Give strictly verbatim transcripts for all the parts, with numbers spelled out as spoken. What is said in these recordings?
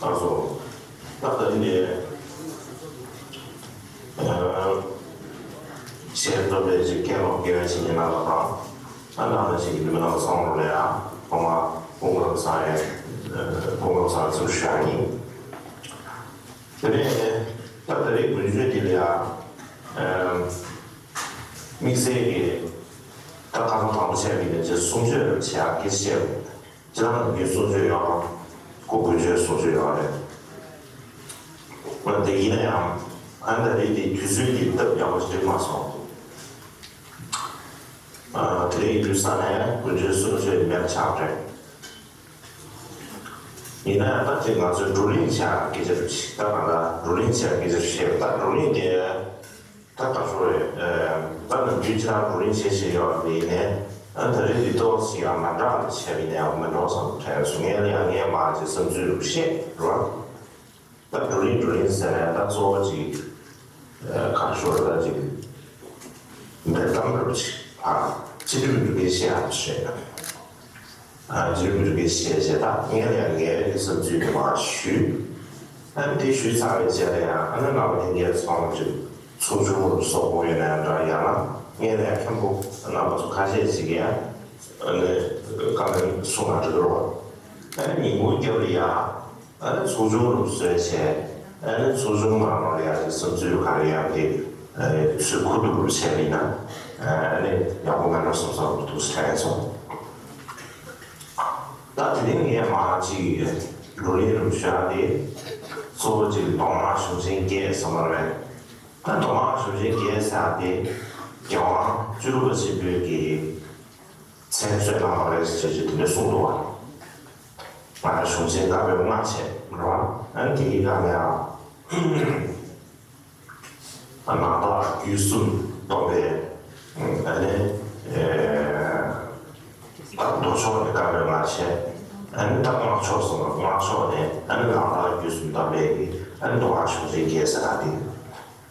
ཨ་སོ། ད་ད་ནི་ཨ་ཞེས་འདོད་པའི་ཅིག་ཀེ་ལོ་དགེ་བའི་བཤེས་གཉེན་རྣམ་པ་དང་། ཨ་ནང་ལ་ཞིག་གི་མི་ནང་སོང་རུང་ལ་ཡ་ཐོག་མ་ཀུན་དགའ་བཟང་ཡ་ཀུན་དགའ་བཟང་ཚུར་ཞུ་ཡ་ཡིན། དེ་ནས་ད་ད་རེས་དགུན་ཆོས་འདི་ལ་ཡ་དམིགས་བསལ་གྱི་ད་ཁ་སང་དང་པོ་བྱས་པའི་ནས་ཅིག་གསུང་ཆོས་རེ་བྱེད་ཡ་སྐད་ཆ་བཤད། ཅི་ལ་ནི་གསུང་ཆོས་ཡོད་རེད། ཁོ་དགུན་ཆོས་གསུང་ཆོས་ཡོད་རེད། འོན་ཏེ་ཡིན་ན་ཡང་ཨ་ནི་ད་རེས་དེ་དུས་ཚོད་འདི་སྟབས་ཡག་པོ་ཞིག་མ་སོང་། ཨ་དེ་རིང་དུས་ས་ནས་དགུན་ཆོས་གསུང་ཆོས་མེད་ཆགས་རེད། ཡིན་ན་ཡང་ད་དེ་ང་ཚོའི་བགྲོ་གླེང་བྱ་སྐད་ཆ་རེད། ད་ང་ད་བགྲོ་གླེང་བྱ་སྐད་ཆ་བཤད། ད་བགྲོ་གླེང་དེ། ད་ད་ཤོ་རེད། ད་ནམ་རྒྱུན་ཁྱེད་རང་བགྲོ་གླེང་བྱེད་བཞིན་ཡོད་པ་ཡིན་ནའི། ཨ་ད་རེས་འདི་ཏོག་ཙམ་ཡང་མ་འདྲ་བ་བྱས་པ་ཡིན་ན་ཡང་མི་འགྲོ་བསམ་དྲན་སོང་། ངས་ལ་ཡང་ངས་མ་ཅིག་བསམ་ཚུལ་རུ་བཤད་རོགས། ད་བགྲོ་གླེང་བགྲོ་གླེང་ཟེར་ནས་ད་གཙོ་བོ་ཅིག་ག་ཤོ་རེད། ད་ཅིག་འབེལ་གཏམ་རུ་ཅིག་ཨ་ཅི་འདྲ་མི་འདུག་གི་བཤད་ཡག་བཤད། ཨ་འཇིགས་མི་རིགས་ཀྱི་ཤེས་བྱ་དང་ངས་ལ་ཡང་ངའི་རིགས་བསམ་ཚུལ་དེ་མར་ཞུས། ཨ་ནི་དེ་ཞུས་ཚར་བའི་རྗེས་ལ་ཡང་ཨ་ནི་རྣམ་པ་ལྷན་རྒྱས་ཚང་མ་ཅིག་ཚོགས་ཆུང་རུ་སོགས་པོ་ཡོད་ན་ཡང་འདྲ། ཡང་ན་ངས་ལ་ཡང་མཁན་པོ་རྣམ་པ་ཚོ་ཁ་ཤས་ཤིག་གིས་ཡང་ཨ་ནི་བཀའ་མོལ་གསུང་ན་འགྲིག་གི་རེད་བ། ཨ་ནི་ཉིན་གུང་རྒྱབ་ལ་ཡང་ཨ་ནི་ཚོགས་ཆུང་རུ་བཟོས་བྱས། ཨ་ནི་ཚོགས་ཆུང་ནང་ལོགས་ལ་ཡང་ཅིག་བསམ་ཚུལ་ག་རེ་ཡང་དེ་ཚུར་ཁུ་ཐུག་རུ་བྱས་པ་ཡིན་ན་ཨ་ནི་ཡག་པོ་མེད་འགྲོ་བསམ་བསམ་རུ་འདུག་དྲན་སོང་། ད་དེ་རིང་ངས་མར་ཅིག་བགྲོ་གླེང་རུ་ཞུ་ཡ་དེ་གཙོ་བོ་ཅིག་མདོ་སྔགས་གཞུང་ཆེན་བརྒྱད་ཟེར་བ་རེད། ད་མདོ་སྔགས་གཞུང་ཆེན་བརྒྱད་ཟེར་ཡ་དེ་རྒྱལ་དབང་བཅུ་དྲུག་པ་ཆེན་པོའི་གི་མཚན་གསོལ་གནང་བ་རེད་ཟེར་ཅིག་དེ་འདྲ་གསུངས་འདུག་བ། ང་གཞུང་ཆེན་བཀའ་པོད་ལྔ་བྱས་རེད་བ། ཨ་ནི་དེའི་སྒང་ལ་ཡང་། ནང་བདག་རྒྱུད་གསུམ་སྟོན་པའི་ཨ་ནི་ཨེ་ད་མདོ་ཕྱོགས་ནས་བཀའ་པོད་ལྔ་བྱས། ཨ་ནི་ད་སྔགས་ཕྱོགས་སུ་སྔགས་ཕྱོགས་ནས་ཨ་ནི་ནང་བདག་རྒྱུད་གསུམ་སྟོན་པའི་ཨ་ནི་མདོ་སྔགས་གཞུང་ཆེན་བརྒྱད་ཟེར་ཡ་དེ།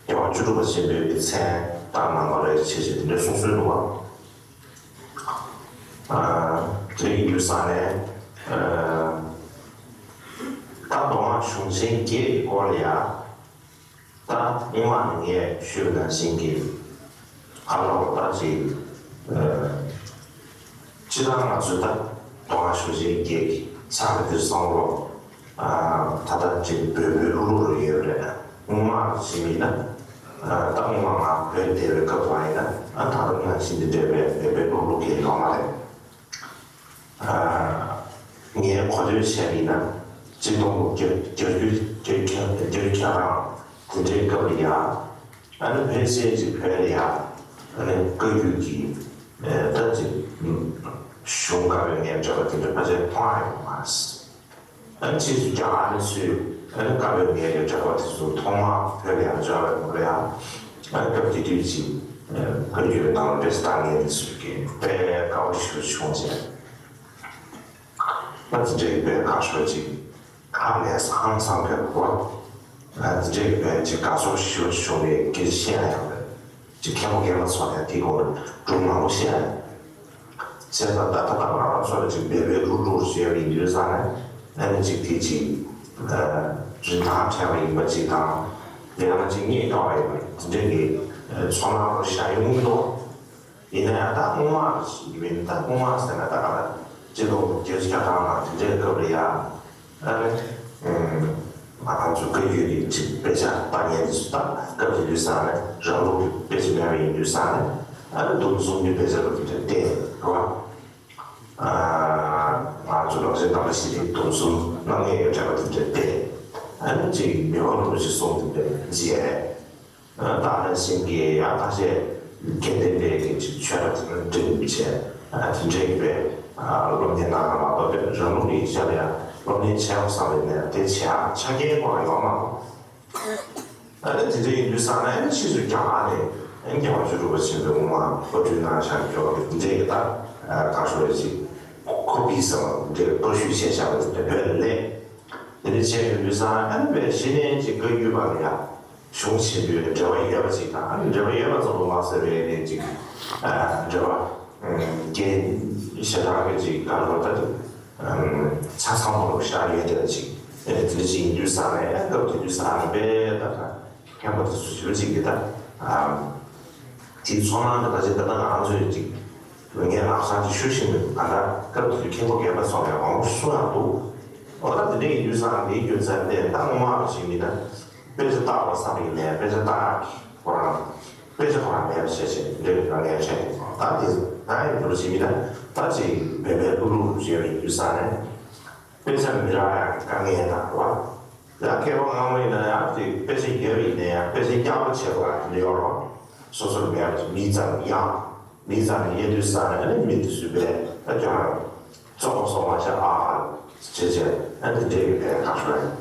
རྒྱལ་བ་བཅུ་དྲུག་པ་ཆེན་པོའི་གི་མཚན་བཏགས་གནང་བ་རེད་ཅེས་བྱས་དེ་འདྲ་གསུངས་སྲོལ་འདུག་བ། ཨ་དེ་ཡིན་དུས་ཙང་ནས་ཨ་ད་མདོ་སྔགས་གཞུང་ཆེན་བརྒྱད་ཀྱི་སྐོར་ལ་ཡ། ད་སྔོན་མ་ནས་ངས་ཞུས་པ་ནང་བཞིན་གྱི་ཁ་ལོ་ད་ཅིག་ཨ་སྤྱིར་བཏང་ང་ཚོས་ད་མདོ་སྔགས་གཞུང་ཆེན་བརྒྱད་ཀྱི་ཕྱག་དཔེ་འདིར་བསམ་བློ་ཨ་ད་ལྟ་ཅིག་འབོལ་པོའི་གླུ་ལུག་རུ་ཡོད་རེད། སྔོན་མ་ཞིག་ཡིན་ན་ཨ་ད་སྔོན་མ་ང་བོད་བསྡད་པའི་སྐབས་དུ་ཡིན་ན་ཨ་ད་ལྟ་ནང་བཞིན་འདི་འདྲ་བའི་འབོལ་པོའི་གླུ་ལུག་གི་ཡོད་མ་རེད། ཨ་ངས་གོ་ཐོས་བྱས་པ་ཡིན་ན་གཅིག་སྟོང་དགུ་བརྒྱ་བརྒྱད་ཅུ་གྱ་གྱ་གྱ་གྱ་གྲངས་དེ་འདྲའི་སྐབས་ལ་ཡ། ཨ་ནི་ཕལ་ཆེར་ཅིག་བོད་ལ་ཡ་ཨ་ནི་བཀའ་བརྒྱུད་ཀྱི་ཨེ་ད་ཅིག་གཞུང་བཀའ་པོད་ལྔའི་འགྲེལ་པ་དེ་འདྲ་ཕལ་ཆེར་མཐོང་ཡ་ཡོད་མ་རེད། ཨ་ནི་ཕྱིས་སུ་རྒྱ་གར་ནས་ཚུར་ཨ་ནི་བཀའ་པོད་ལྔའི་འགྲེལ་པ་དེ་ཚོ་ཐོག་མར་བོད་ལ་ཡ་འབྱོར་བའི་སྐབས་ལ་ཡ། ཨ་ནི་སྐབས་དེ་དུས་ཅིག་ཨེ་བཀའ་བརྒྱུད་པའི་ནང་ལ་དཔེ་ཆ་ལྟ་མཁན་དེ་ཚོས་ཀྱིས་དཔེ་དགའ་པོ་ཞེ་པོ་བྱུང་བྱས། ད་དེ་འདྲའི་དཔེ་ཁ་ཤོར་ཅིག་ཁ་ནས་ཧང་སང་བའི་སྐོར། ད་དེ་འདྲའི་དཔེ་ཅིག་དགའ་ཚོར་ཞེ་པོ་བྱུང་བའི་སྐད་ཆ་བཤད་ཡ་ཡོད་རེད། ཅིག་མཁན་པོ་རྒན་པ་ཚོ་ནས་དེའི་སྐོར་སྒྲུང་མང་པོ་བཤད་ཡ་ཡོད། བྱས་ཙང་ད་ད་ལྟ་ང་རང་ཚོ་ལ་ཅིག་འབོལ་པོའི་གླུ་ལུག་ཅིག་ཡོད་པ་ཡིན་དུས་ཙང་ནས་ཨ་ནི་ཅིག་དེ་ཅིག་རིན་ཐང་བྲལ་བ་ཡིན་པ་ཅིག་དང་། དེ་ཡང་ན་ཅིག་རྙེད་དཀའ་བ་ཡིན་པ་དེ་འདྲའི་གི་ཚོར་སྣང་རུ་བཞག་ཡོང་གི་འདུག་ཡིན་ན་ཡང་ད་སྔོན་མ་ཡིན་ད་སྔོན་མ་ཟེར་ན་ད་ག་ལ་སྤྱི་ལོ་བརྒྱད་ཅུ་གྱ་གྲངས་ནང་དེ་འདྲའི་སྐབས་ལ་ཡ་ཨ་ནི་ ང་ཚོ་བཀའ་བརྒྱུད་ཀྱི་ཅིག་དཔེ་ཆ་ལྟ་མཁན་དེ་ཚོ་ད་སྐབས་དེ་དུས་ཙང་ནས་རང་ལུགས་ཀྱི་དཔེ་ཆ་མེད་པ་ཡིན་དུས་ཙང་ནས། ཨ་ནི་སྡོམ་གསུམ་གྱི་དཔེ་ཆ་ལ་དེ་འདྲ་བལྟས་རེད་བ། ང་ཚོ་ལོ་ཆེན་དམ་པ་ཞི་བདེའི་སྡོམ་གསུམ་རྣམ་ངེས་ཀྱི་འགྲེལ་པ་དེ་འདྲ་བལྟས། ཨ་ནི་ཅིག་མི་ཕམ་རིན་པོ་ཆེ་གསུང་དེ་འདྲ་མཇལ། ད་ནང་བཞིན་གྱི་ཡང་ཁ་ཤས་དགེ་ལྡན་པའི་གི་ཅིག་ཆོས་ར་དེ་འདྲ་འདྲེན་བྱས། དེ་འདྲའི་གི་པའི་སློབ་གཉེར་གནང་ཡ་མ་གཏོགས་པའི་རང་ལུགས་ཀྱི་ཡིག་ཆ་ལ་ཡང་སློབ་གཉེར་བྱས་པ་བསམ་པའི་ནས་དེ་བྱེད་ཡ་ཆ་རྐྱེན་ཁོ་རང་ཡོད་མ་རེད། ཨ་ནི་དེ་འདྲ་ཡིན་དུས་ཙང་ནས་ཨ་ནི་ཕྱིས་སུ་རྒྱ་གར་ནས་ཨ་ནི་རྒྱལ་བ་ཆོས་དྲུག་པ་ཆེན་པོའི་དབུ་མ་བཀའ་འཁྲོལ་གནང་བཞག་ཀྱོག་གི་དེ་འདྲའི་གི་ད་ག་ཤོ་རེ་ཅིག་ཁོ་པི་ཟེར་བ་དེ་འདྲའི་གཏོར་བཤུས་བྱས་བཞག་པ་དེ་འདྲ་བོད་ལ་སླེབས། དེ་འདྲ་བྱས་ཡོང་དུས་ཙང་ཨ་ནི་བའི་གཞི་ནས་ཅིག་བཀའ་བརྒྱུད་པ་ལ་ཡ་གཞུང་ཆེན་པོའི་འབྲེལ་བ་ཡོད་པ་ཅིག་དང་། ཨ་ནི་འབྲེལ་བ་ཡོད་པ་ཙམ་དུ་མ་ཟད་པའི་ནས་ཅིག་འབྲེལ་བ་རྒན་ཞེ་དྲག་གི་ཅིག་ག་རེ་ད་ཅིག་ཆ་ཚང་པོ་ཞེ་དྲག་ཡོད་བསྡད་པ་ཅིག་དེ་འདྲ་ཅིག་ཡིན་དུས་ཙང་ནས། སྐབས་དེ་དུས་ཙང་ནས་དཔེ་ད་ད་མཁན་པོ་དེ་ཚོ་ཞེ་པོ་ཅིག་གིས་ད་དེའི་ཚོར་སྣང་དེ་ད་ཅིག་ད་ལྟ་ང་རང་ཚོས་ཅིག་ངས་ལག་བཟང་ཅིག་ཞུ་བཞིན་པའི་ད་ལྟ་སྐབས་དེ་དུས་མཁན་པོ་རྒན་པ་ཚོ་ལ་ཡང་མང་པོ་གསུང་ཡག་འདུག་འོ་ད་དེ་འདྲ་ཡིན་དུས་ཙང་དེའི་རྒྱུ་མཚན་དེ་ད་ངོ་མ་རུ་ཞིག་མིན་ན་དཔེ་ཆ་ལྟ་བ་བསམ་པ་ཡིན་ནའི་དཔེ་ཆ་ལྟ་ཡག་གི་ཁོ་རང་དཔེ་ཆ་ཁོ་རང་མེད་པ་བྱས་བྱས་འདྲ་བའི་དཀའ་ངལ་འཕྲད་ཡོད། ད་དེ་ད་ཡིན་དུས་ཞིག་མིན་ན་ད་ཅིག་བོད་པའི་ཀླུ་ཀླུ་རུ་བྱས་པ་ཡིན་དུས་ཙང་ནས་དཔེ་ཆ་མི་རག་ཡག་གི་དཀའ་ངལ་དང་། རེད་བ། ཡང་མཁས་པ་སྔ་མོ་ཡིན་ན་ཡང་དེ་དཔེ་ཆ་ཡོད་པ་ཡིན་ན་ཡང་དཔེ་ཆ་རྒྱག་པ་བྱེད་པ་ལ་དེ་འདྲ་ཡོད་རེད་བ། སོ་སོར་མེད་པ་མིག་ཙམ་གཡར། མིག་ཙམ་གཡར་དུས་ཙང་ནས་ཨ་ནི་མི་དེ་ཚོས་པས་ད་ཁྱོད་རང་བཙོག་པ་བཙོག་མ་བྱ་ཨ་ཧ་ལ་བྱས་བྱས། ཨ་ནི་དེ་འདྲའི་གི་པས་ཁ་ཤོར་ཡ་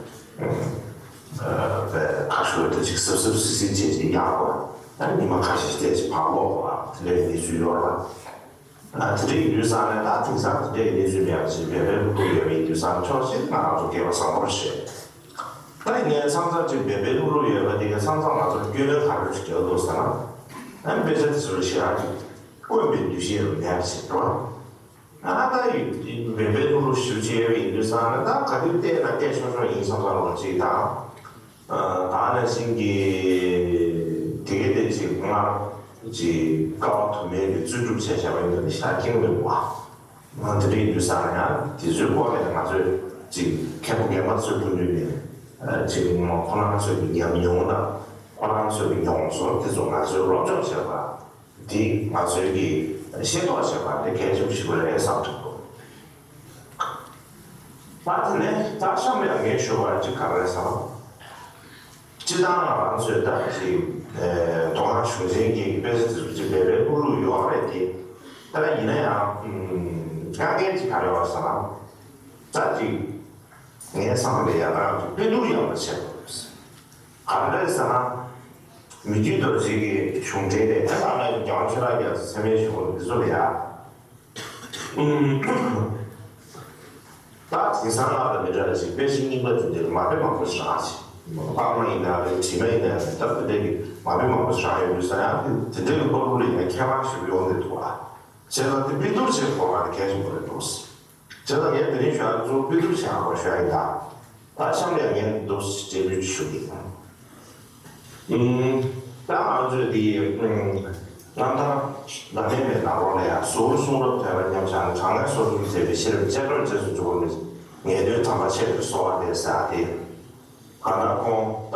པས་ཁ་ཤོར་ཡ་ད་ཅིག་སིབ་སིབ་སིབ་སིབ་བྱས་བྱས་གཡར་དགོས། ཨ་ནི་ཉི་མ་ཁ་ཤས་བལྟས་བྱས་ཕར་ལོག་དགོས་པ་དེ་འདྲའི་གནས་ཚུལ་ཡོད་རེད་བ། དེ་འདྲ་ཡིན་དུས་ཙང་ནས་ད་དེང་སང་དེ་འདྲའི་གནས་ཚུལ་མེད་པ་ཞིག་བོད་པའི་ཀླུ་ཀླུ་ཡོད་པ་ཡིན་དུས་ཙང་ཕྱོགས་གཅིག་ནས་ང་རང་ཚོ་སྐལ་བ་བཟང་པོ་རེད་ཤག་ད་ཡིན་ནའི་མཚམས་མཚམས་ཅིག་བོད་པའི་ཀླུ་ཀླུ་ཡོད་པ་དེ་ག་མཚམས་མཚམས་ང་ཚོར་སྐྱོན་ལན་ག་རེ་ཞིག་རྒྱག་འདུག་ཟེར་ན། ཨ་ནི་དཔེ་ཆ་དེ་ཚོ་ལ་ཞེ་དྲག་ཅིག་དཀོན་པའི་འདུ་ཤེས་རུ་མེད་པ་ཞིག་འགྲོ། ཨ་ད་ཡིན་བོད་པའི་ཀླུ་ཀླུ་ཞེ་པོ་ཅིག་ཡོད་པ་ཡིན་དུས་ཙང་ནས་ད་ག་དུས་བལྟས་ན་བལྟས་ཆོག་ཆོག་ཡིན་བསམ་བསམ་རོགས་ཅིག་དང་། ད་ནང་བཞིན་གྱི་དེ་གའི་དེ་ཅིག་སྔར་ཅིག་དཀའ་བ་དུ་མའི་གི་རྩོལ་སྒྲུབ་བྱས་བྱས་པ་ཡིན་ན་ནི་ཤ་སྐྱེངས་མི་འདུག་བ། དེ་འདྲ་ཡིན་དུས་ཙང་ནས་ཡང་དེ་ཚོའི་སྐོར་ལ་ང་ཚོས་ཅིག་མཁན་པོ་རྒན་པ་ཚོའི་སྐུ་མདུན་ནས་ཅིག་ཁོ་རང་ཚོའི་གི་ཉམས་མྱོང་དང་ཁོ་རང་ཚོའི་གི་མྱོང་ཚོར་དེ་ཚོ་ང་ཚོས་སློབ་སྦྱོང་བྱས་པ། དེ་ང་ཚོའི་གི་ཤེས་རྟོགས་བྱེད་པ་དེ་གལ་ཆེན་པོ་ཞིག་རེད་བསམ་གྱི་འདུག་ད་དེ་ནས་ད་གཤམ་ལ་ངས་ཞུ་བ་ཅིག་ག་རེ་རེད་ཟེར་ན། སྤྱིར་བཏང་ང་རང་ཚོས་ད་ཅིག་མདོ་སྔགས་གཞུང་ཆེན་བརྒྱད་ཀྱི་དཔེ་ཆ་དེ་ཚོ་ཅིག་འབད་པའི་ཀླུ་ཀླུ་ཡོད་རེད་དེ། ད་ཡིན་ན་ཡང་དཀའ་ངལ་ཅིག་ག་རེ་ཡོད་ཟེར་ན། ད་ཅིག་ངའི་བསམ་པ་ལ་ཡང་ད་དཔེ་བསྡུར་ཡག་པོ་བྱེད་དགོས། ག་རེ་རེད་ཟེར་ན། མི་བསྐྱོད་རྡོ་རྗེ་གི་གཞུང་འགྲེལ་དེ་ད་ལྟ་རྒྱལ་བ་ཆོས་གྲགས་རྒྱ་མཚོ་ཚད་མའི་གཞུང་ལུགས་འདི་ཚོ་ལ་ཡ། ད་དེང་སང་ང་དང་མི་འདྲ་བ་ཞིག་དཔེ་ཆ་རྙིང་པ་དེ་འདྲའི་མ་དཔེ་མང་པོ་ཞིག་རག་ཅིག་པར་མ་ཡིན་ན་རེད། བྲིས་མ་ཡིན་ན་རེད། ད་དེ་འདྲའི་གི་མ་དཔེ་མང་པོ་ཞིག་རག་ཡོད་དུས་ཙང་ཡང་དེ་འདྲའི་གི་པར་ལུགས་ལ་ཡང་ཁྱད་པར་ཞིག་ཡོང་གི་འདུག་བ། བྱས་ཙང་དེ་དཔེ་བསྡུར་བྱེད་དགོས་པ་དེ་གལ་ཆེན་པོ་རེད་འདུག་བྱས་ཙང་ངས་དེ་རིང་ཞུ་ཡག་གཙོ་བོ་དཔེ་བསྡུར་བྱེད་ཡག་པར་ཞུ་ཡག་ཡིན་ད། ད་གཤམ་ལ་ངས་འདུག་སེ་འབྲེལ་འདྲིས་ཞུ་གི་ཡིན། ད་ང་ཚོས་འདི་རྣམ་ཐར་བླ་མའི་མེ་ནང་ལོགས་ལ་ཡང་ཟུར་གསུང་རབ་ཐོས་པ་མཉམ་བཞག་ནས་གྲངས་ངེས་སོ་བདུན་མཛད་པའི་ཤེས་རབ་ཅེར་ཏོག་རྗེས་སུ་འཇུག་པ་ནི་ངེས་དོན་དམ་པ་ཆེད་དུ་གསོལ་བ་འདེབས་ཟེར་ཡག་དེ། གང་ལྟར་ཁོང་ད་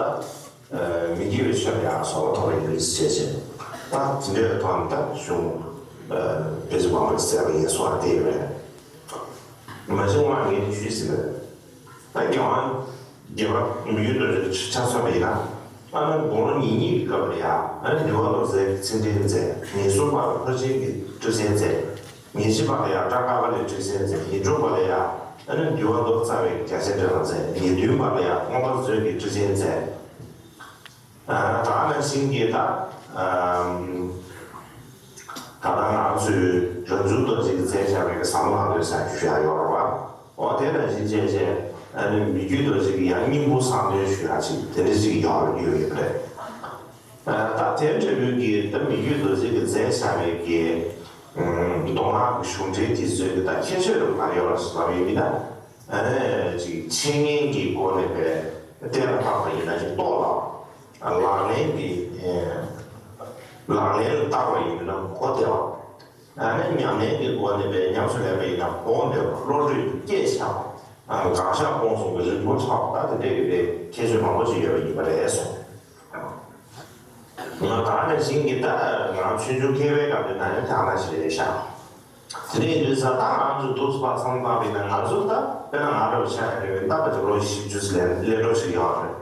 མི་བསྐྱོད་པའི་ཆོས་ལ་ཡང་གསོལ་བ་ཐོབ་པ་ཡིན་ཟེར་བྱས། ད་དེ་འདྲའི་ཐོག་ནས་ད་གཞུང་དཔེ་ཆ་མང་པོ་ཞིག་བཙལ་བ་ཡིན་གསོལ་བ་འདེབས་ཡོད་རེད། མ་གཞི་ང་ངས་ཞུས་ཟིན་པ་རེད། ད་རྒྱལ་དབང་རྒྱལ་བ་མི་བསྐྱོད་རྡོ་རྗེ་ཆ་མཚོན་པ་ཡིན་ན། ཨ་ནི་དགུང་ལོ་ཉེར་གཉིས་ཀྱི་སྐབས་ལ་ཡང་ཨ་ནི་འདུལ་བ་མདོ་རྩའི་མཚན་འགྲེལ་མཛད། ཉེར་གསུམ་པ་ལ་ཕར་ཕྱིན་གྱི་ཁྲིད་ཆེན་མཛད། ཉེར་བཞི་པ་ལ་ཡང་བཀྲ་ཤིས་ལྷ་ལས་ཁྲིད་ཆེན་མཛད། ཉེར་དྲུག་པ་ལ་ཡང་ཨ་ནི་འདུལ་བ་མདོ་རྩ་བའི་རྒྱ་ཆེར་འགྲེལ་བ་མཛད། ཉེར་བདུན་པ་ལ་ཡང་དབང་རྡོར་མཛོད་ཀྱི་ཁྲིད་ཆེན་མཛད། ཨ་ད་ནང་བཞིན་གྱི་ད་ཨམ། ད་ལྟ་ང་ཚོས་རང་བྱུང་རྡོ་རྗེ་གིས་མཛད་བཞག་པའི་ཟབ་མོ་ལམ་སྟོན་ཟེར་ཞུ་ཡག་ཡོད་རེད་བ། འོ་དེ་ནང་བཞིན་བྱས་བྱས་ཨ་ནི་མི་བསྐྱོད་རྡོ་རྗེ་གིས་ཡང་སྙིང་པོ་གསང་སྟོན་ཞུ་ཡག་ཅིག་དེ་འདྲ་ཅིག་ཡོད་ཡོད་ཡོད་རེད། ཨ་ད་དེ་འདྲ་བོའི་གི་ད་མི་བསྐྱོད་རྡོ་རྗེ་གིས་མཛད་བཞག་པའི་གི་ཨམ་མདོ་སྔགས་ཀྱི་གཞུང་འགྲེལ་དེ་ཚོའི་གི་ད་ཁྱད་ཆོས་རུ་ག་རེ་ཡོད་རེད་ཟེར་བ་ཡིན་ན། ཨ་ནི་ཅིག་འཆད་ཉན་གྱི་སྒོ་ནས་པའི་གཏན་ལ་ཕབ་པ་ཡིན་ན་ཅིག་རྟོགས་སླ་བ། ལག་ལེན་གྱི་ལག་ལེན་ལ་བསྟར་བ་ཡིན་ན་གོ་བདེ་བ། ཨ་ནི་ཉམས་ལེན་གྱི་སྒོ་ནས་པའི་ཉམས་སུ་ལེན་པ་ཡིན་ན་སྦོམ་བདེ་བ། བློ་གྲོས་ཀྱི་སྐྱེས་ཆགས་པ། གང་ཤར་སྤོང་གསུམ་གྱི་རིམ་པ་ཆགས་པ་དེ་འདྲས་ཀྱི་དཔེ་ཁྱད་ཆོས་མང་པོ་ཞིག་ཡོད་པ་ཡིན་པ་རེད་གསུངས། ང་ད་ནས་ཤིང་གི་ད་ང་ཆུང་ཆུང་མཁས་པའི་སྐབས་དེ་ན་ཡང་དེ་ཨ་ན་ཞིག་རེད་ཤག་དེ་ནས་ཡིན་དུས་ས་ད་ང་ཚོས་འདུག་སེ་ཕར་བསམ་བློ་བཏང་བ་ཡིན་ན། ང་ཚོ་ད་དཔེར་ན་ང་འདྲ་བོ་ཆགས་ཡ་རེད་པས། ད་ཕལ་ཆེར་ལོ་བཞི་བཅུ་ཙམ་ལས་སླེབས་འགྲོ་ཞིག་ཡོད་རེད།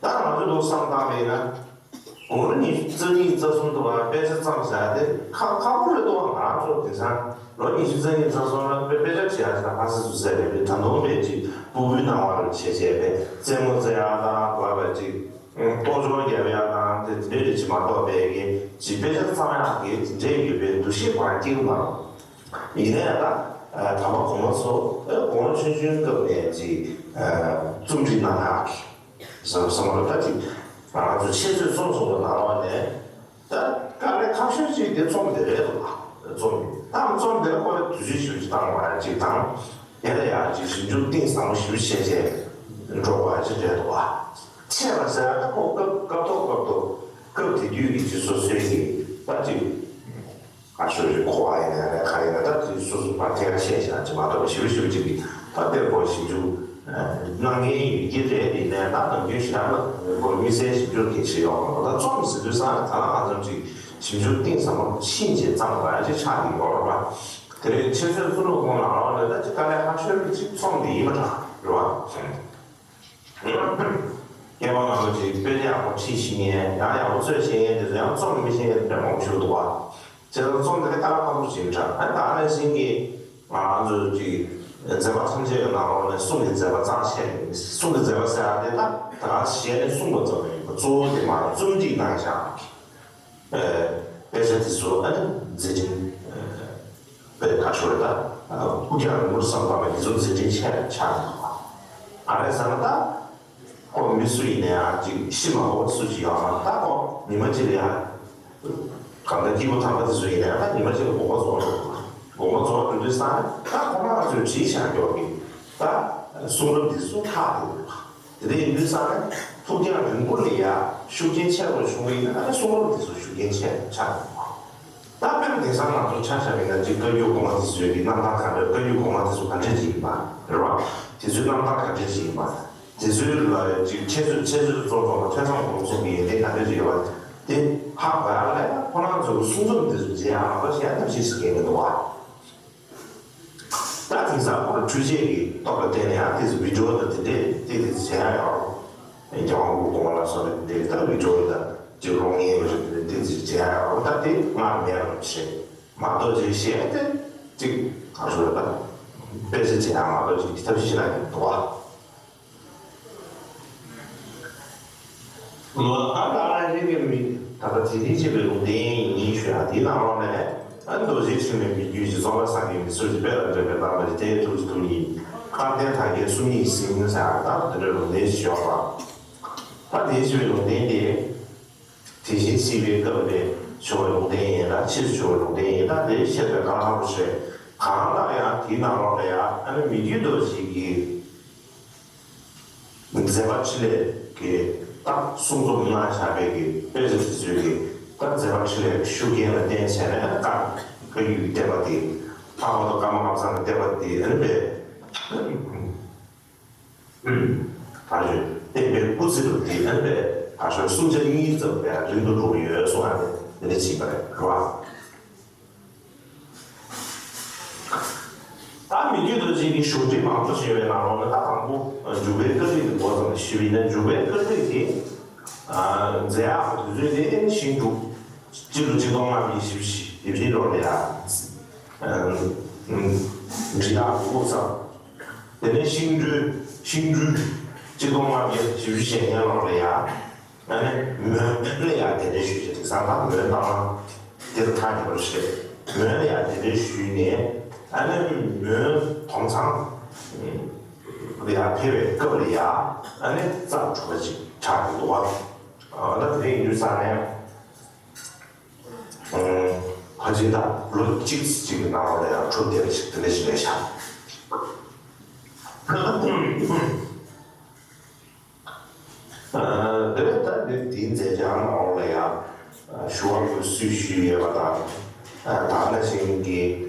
ད་ང་ཚོས་འདུག་སེ་བསམ་བློ་བཏང་བ་ཡིན་ན། དགུང་ལོ་ཉི་ཤུ་རྩ་གཉིས་རྩ་གསུམ་དུ་བ་དཔེ་ཆ་བརྩམས་ཟེར་ཡ་དེ་ཁག་ཁག་པོ་རེད་འདུག་བ། ང་རང་ཚོ་དེང་སང་ལོ་ཉི་ཤུ་རྩ་གཉིས་རྩ་གསུམ་ལ་དཔེ་དཔེ་ཆ་བྲིས་ཡ་ཟེར་ན་ཧ་སི་སུ་ཟེར་རེད་པས། ད་དུང་དཔེ་ཅིག་ཕྲུ་གུའི་སྣང་བ་རུ་བྱས་བྱས་པས་རྩེད་མོ་རྩེ་ཡ་དང་གོ་བ་ཅིག་ལྟོ་སྦྱོར་རྒྱབ་ཡ་དང་དེ་འདྲས་རེད། ཅིག་མ་གཏོགས་པའི་གི་ཅིག་དཔེ་ཆ་བརྩམས་ཡ་གི་དེ་འདྲས་ཡོད་པའི་འདུ་ཤེས་ཁོ་རང་སྐྱེ་གི་མ་རེད། ཡིན་ན་ཡང་ད་ད་མ་གོང་མ་ཚོ་དགུང་ལོ་ཆུང་ཆུང་སྐབས་ནས་ཅིག་རྩོམ་སྒྲིག་གནང་ཡ་གི་བསམ་བསམ་བློ་ད་ཅིག་ང་ཚོ་འཆད་རྩོད་རྩོམ་གསུམ་གྱི་ནང་ལོགས་ནས་ད་དཀའ་ལས་ཁག་ཤོས་ཅིག་དེ་རྩོམ་དེ་རེད་འདུག་ལ། རྩོམ་དེ་ད་རྩོམ་དེ་ལ་ཁོ་ལ་དུས་ཚོད་ཞིབ་ཅིག་བཏང་བ་ཅིག་དང་། དེ་ལ་ཡང་ཅིག་ཞིབ་འཇུག་གཏིང་ཟབ་མོ་ཞིབ་བྱས་བྱས་འགྲོ་བ་ཅིག་རེད་འདུག་བ། འཆད་པ་ཟེར་ཡ་ད་ཁོ་སྐབས་སྐབས་ཐོག་སྐབས་ཐོག་སྐབས་དེ་དུས་ཀྱི་སྤྱི་ཚོགས་སྲོལ་ཡིན་ད་ཅིག་ང་ཚོའི་གོ་བ་ཡིན་ན་རེད། ག་ཡིན་ན་ད་དེ་སོ་སོ་ཕར་ཐད་ཀར་བཤད་བཞག་ཅིག་མ་གཏོགས་ཞིབ་ཞིབ་ཅིག་གིས་ད་དེར་གོ་ཞིབ་འཇུག་གནང་མཁན་ཡོད་ཀྱི་རེད། ཡིན་ནའི་ད་ནམ་རྒྱུན་ཞེ་དྲག་ལ་གོ་དམིགས་བསལ་ཞིབ་འཇུག་གལ་ཆེ་ཡོད་མ་རེད། ད་རྩོམ་ཟེར་དུས་ཙང་ད་ལ་གང་འཚམ་ཅིག་ཞིབ་འཇུག་གཏིང་ཟབ་མོ་ཕྱིན་རྗེས་བརྩམས་པ་ཅིག་ཆགས་ཀྱི་ཡོད་རེད་པ། དེ་རིང་འཆད་རྩོད་རྩོམ་རིག་ཁོངས་ནང་ལོགས་ནས་ད་ཅིག་དཀའ་ལས་ཁག་ཤོས་ཅིག་རྩོམ་འདི་ཡིན་པ་འདྲ་རེད་པ། སྐྱེས་པ་ང་ཚོ་ཅིག་དཔེ་ཆ་ཡག་པོ་ཁྲིད་ཤེས་མཁན། ཡང་ཡག་པོ་རྩོད་ཤེས་མཁན་དེ་ཚོ་ཡང་རྩོམ་མི་ཤེས་མཁན་དེ་འདྲ་མང་པོ་ཞིག་འདུག་བ། བྱས་ཙང་རྩོམ་དེ་ནི་དཀའ་ལས་ཁག་པོ་ཞིག་འདྲ། ཨ་ད་ནང་བཞིན་གྱི་ང་ཚོ་ཅིག་མཛད་པ་ཐམས་ཅད་ཀྱི་ནང་ལོགས་ནས་གསུང་གི་མཛད་པ་རྩ་ཆེ། གསུང་གི་མཛད་པ་ཟེར་ཡ་དེ་ད་ད་ག་ཞལ་ནས་གསུངས་པ་ཙམ་ཡིན་པ་གཙོ་བོ་དེ་མ་རྩོམ་སྒྲིག་གནང་བཞག་དཔེ་ཆ་དེ་ཚོ་ཨ་ནི་མཛད་འཕྲིན་དཔེ་ཁ་ཤོར་ད་ཕུགས་རྒྱང་རིང་པོར་བསམ་པ་མེད་དེ་ཚོ་མཛད་འཕྲིན་ཆེ་ཆགས་འདུག་བ། ག་རེ་ཟེར་ན་ད་ཁོ་མི་སུ་ཡིན་ན་ཡང་ཅིག་ཤི་མ་དགོས་པ་སུ་ཅིག་ཡོད་མ་རེད། ད་ཁོ་ཉི་མ་གཅིག་ལ་ཡང་གང་ལྟར་སྐྱེས་བུ་དམ་པ་དེ་ཚོ་ཡིན་ན་ཡང་ད་ཉི་མ་གཅིག་ལ་དགོངས་པ་རྫོགས་འགྲོ་དགོངས་པ་རྫོགས་འགྲོ་དུས་ཙང་ད་ཁོ་རང་ཚོས་བྲིས་བཞག་མགྱོགས་ཀྱི་ད་གསུང་རབ་འདི་ཚོ་ཐག་དེ་རེད་པ། དེ་འདྲ་ཡིན་དུས་ཙང་ནས་ཕུགས་རྒྱང་རིང་པོ་ལ་ཡ་ཤུགས་རྐྱེན་ཆེ་རུ་བྱུང་བ་ཡིན་ན་ཨ་ནི་གསུང་རབ་དེ་ཚོ་ཤུགས་རྐྱེན་ཆེ་ཆགས་འགྲོ། ད་དཔེར་ན་དེང་སང་ང་ཚོ་ཆ་བཞག་པ་ཡིན་ན་ཅིག་བཀའ་བརྒྱུད་གོང་མ་དེ་ཚོའི་གི་རྣམ་ཐར་ག་འདྲ། བཀའ་བརྒྱུད་གོང་མ་དེ་ཚོ་ག་འདྲ་ཅིག་ཡིན་པ་རེད་བ། དེ་ཚོའི་རྣམ་ཐར་ག་འདྲ་ཅིག་ཡིན་པ། དེ་ཚོའི་ལ་ཅིག་འཆད་རྩོད་འཆད་རྩོད་རྩོམ་པ་ཐོས་བསམ་སྒོམ་གསུམ་གྱི་ཡོན་ཏན་ག་འདྲ་ཅིག་ཡོད་པ་དེ་ཧ་གོ་ཡ་ལ་ཡ་ཁོ་རང་ཚོའི་གསུང་རྩོམ་དེ་ཚོ་མཇལ་ཡ་མ་གཏོགས་གཞན་ཐབས་ཤེས་སུ་གལ་མི་འདུག་བ། ད་དེང་སང་ཁོ་རང་འཕྲུལ་ཆས་ཀྱི་སྟོབས་ལ་བརྟེན་ནས་ཡང་ཏོག་ཙམ་བི་ཌི་ཨོ་དང་དེ་འདྲས་ཏོག་ཙམ་མཇལ་ཡ་ཡོད་རེད། རྒྱལ་དབང་སྐུ་གོང་མ་ལ་སོགས་པའི་དེ་འདྲས་ད་བི་ཌི་ཨོ་དང་ཅིག་གློག་བརྙན་རེ་རེ་ཏོག་ཙམ་མཇལ་ཡ་ཡོད་རེད། ད་དེ་སྔར་མེད་པ་རེད་བཤད་མ་གཏོགས་ཅིག་བཤད་དེ་ཅིག་གང་ཞུ་རེད། ད་དཔེ་ཆ་མཇལ་ཡ་མ་གཏོགས་ཅིག་དེ་ཐབས་ཤེས་ཞིག་ལ་འདུག་བ། ལོ་ཨ་ད་ཨ་ཤེས་ཀྱི་མི་ད་ལྟ་དེ་རིང་བྱས་པའི་ལུང་བསྟན་ཡིན་ཞུ་ཡ་དེའི་ནང་ལོགས་ནས་ཨ་རྡོ་རྗེ་འཆང་ནས་མི་བརྒྱུད་ཀྱི་རྩོམ་པ་སངས་རྒྱས་མི་ཚོགས་ཀྱི་དཔལ་ལ་འགྲན་པའི་བདག་པོ་རྗེ་དེའི་ཐུགས་ཀྱི་ཐུགས་ཉིད་སྐལ་ལྡན་དར་རྒྱས་སུམ་གཉིས་ཟིན་ཟེར་ཡ་ད་དེ་འདྲའི་ལུང་བསྟན་ཞིག་ཡོད་པ། ད་དེ་བྱས་པའི་ལུང་བསྟན་དེ་དེ་བཞིན་སྲིད་པའི་སྐབས་ནས་བྱུང་བའི་ལུང་བསྟན་ཡིན་ལ་ཕྱིས་སུ་བྱུང་བའི་ལུང་བསྟན་ཡིན་ལ་དེ་བཤད་པའི་དཀའ་ལས་ཁག་པོ་ཞིག་རེད། གང་ལྟར་ཡང་དེའི་ནང་ལོགས་ལ་ཡ་ཨ་ནི་མི་བརྒྱུད་རྡོ་རྗེ་གི་མཛད་པ་འཕྲིན་ལས་ཀྱི་རྟགས་གསུང་རྩོམ་གནང་བཞག་པའི་གི་དཔེ་ཆ་དེ་ཚོའི་གི་ད་མཛད་པ་འཕྲིན་ལས་ཀྱི་ཤུགས་རྐྱེན་ལ་བརྟེན་བྱས་ནས་ཀརྨ་བཀའ་བརྒྱུད་ཀྱི་བསྟན་པ་དེ་ལྷག་པར་དུ་ཀརྨ་པ་སངས་ཀྱི་བསྟན་པ་དེ་ཨ་ནི་པས་ད་གཞོན་བསྟན་པའི་སྐུ་ཚེ་རུ་དེ་ཨ་ནི་པས་ད་གཞོན་སུམ་ཆ་གཉིས་ཙམ་པས་རིང་དུ་འགྲོ་གི་ཡོད་གསུངས་ཨ་ནི་དེ་འདྲ་བྱས་པ་རེད་རོ། ད་མི་བརྒྱུད་རྡོ་རྗེ་གི་བཞུགས་ཁྲི་མང་པོ་ཞིག་ཡོད་པའི་ནང་ལོགས་ནས་ད་དང་པོ་འཇུག་པའི་བཀའ་ཁྲིད་ཀྱི་འགོ་བརྩམས་ནས་ཞུས་པ་ཡིན་ན། འཇུག་པའི་བཀའ་ཁྲིད་དེ་མཛད་ཡག་གི་དུས་ཚོད་དེ་ཤིང་འབྲུག་སྤྱི་ལོ་ཆིག་སྟོང་ལྔ་བརྒྱ་བཞི་བཅུ་ཞེ་བཞི་ལོ་ལ་ཡ་འབྲི་ཡག་གི་དབུ་བརྩམས། དེ་ནས་ཤིང་སྦྲུལ་ཤིང་སྦྲུལ་ཆིག་སྟོང་ལྔ་བརྒྱ་བཞི་བཅུ་ཞེ་ལྔ་ལོ་ལ་ཡ། ཨ་ནི་མོན་ལ་ཡང་གདན་འདྲེན་ཞུས་ཏེ། དེང་སང་ད་མོན་རྟ་དབང་དེར་ཐག་ཉེ་བར་བཤད། མོན་ལ་ཡང་གདན་འདྲེན་ཞུས་ནས་ཨ་ནི་མོན་དོམ་ཚང་ལ་ཡང་ཕེབས་པའི་སྐབས་ལ་ཡང་ཨ་ནི་རྩ་དྲུག་པ་ཅིག་ཆགས་ཀྱི་འདུག་བ། ཨ་ད་དེ་འདྲ་ཡིན་དུས་ཙང་ནས་ཕལ་ཆེར་ད་ལོ་གཅིག་ཙམ་ཅིག་གི་ནང་ལོགས་ལ་ཡང་གྲུབ་བསྡད་པ་ཅིག་དེ་འདྲ་ཞིག་རེད་ཤག་དེ་ལས་ད་འདི་འདིའི་མཛད་བྱ་ནང་ལ་ཡང་ཞུ་བ་དགོས་སུས་ཞུས་ཡོད་པ་དང་། ད་ནང་བཞིན་གྱི་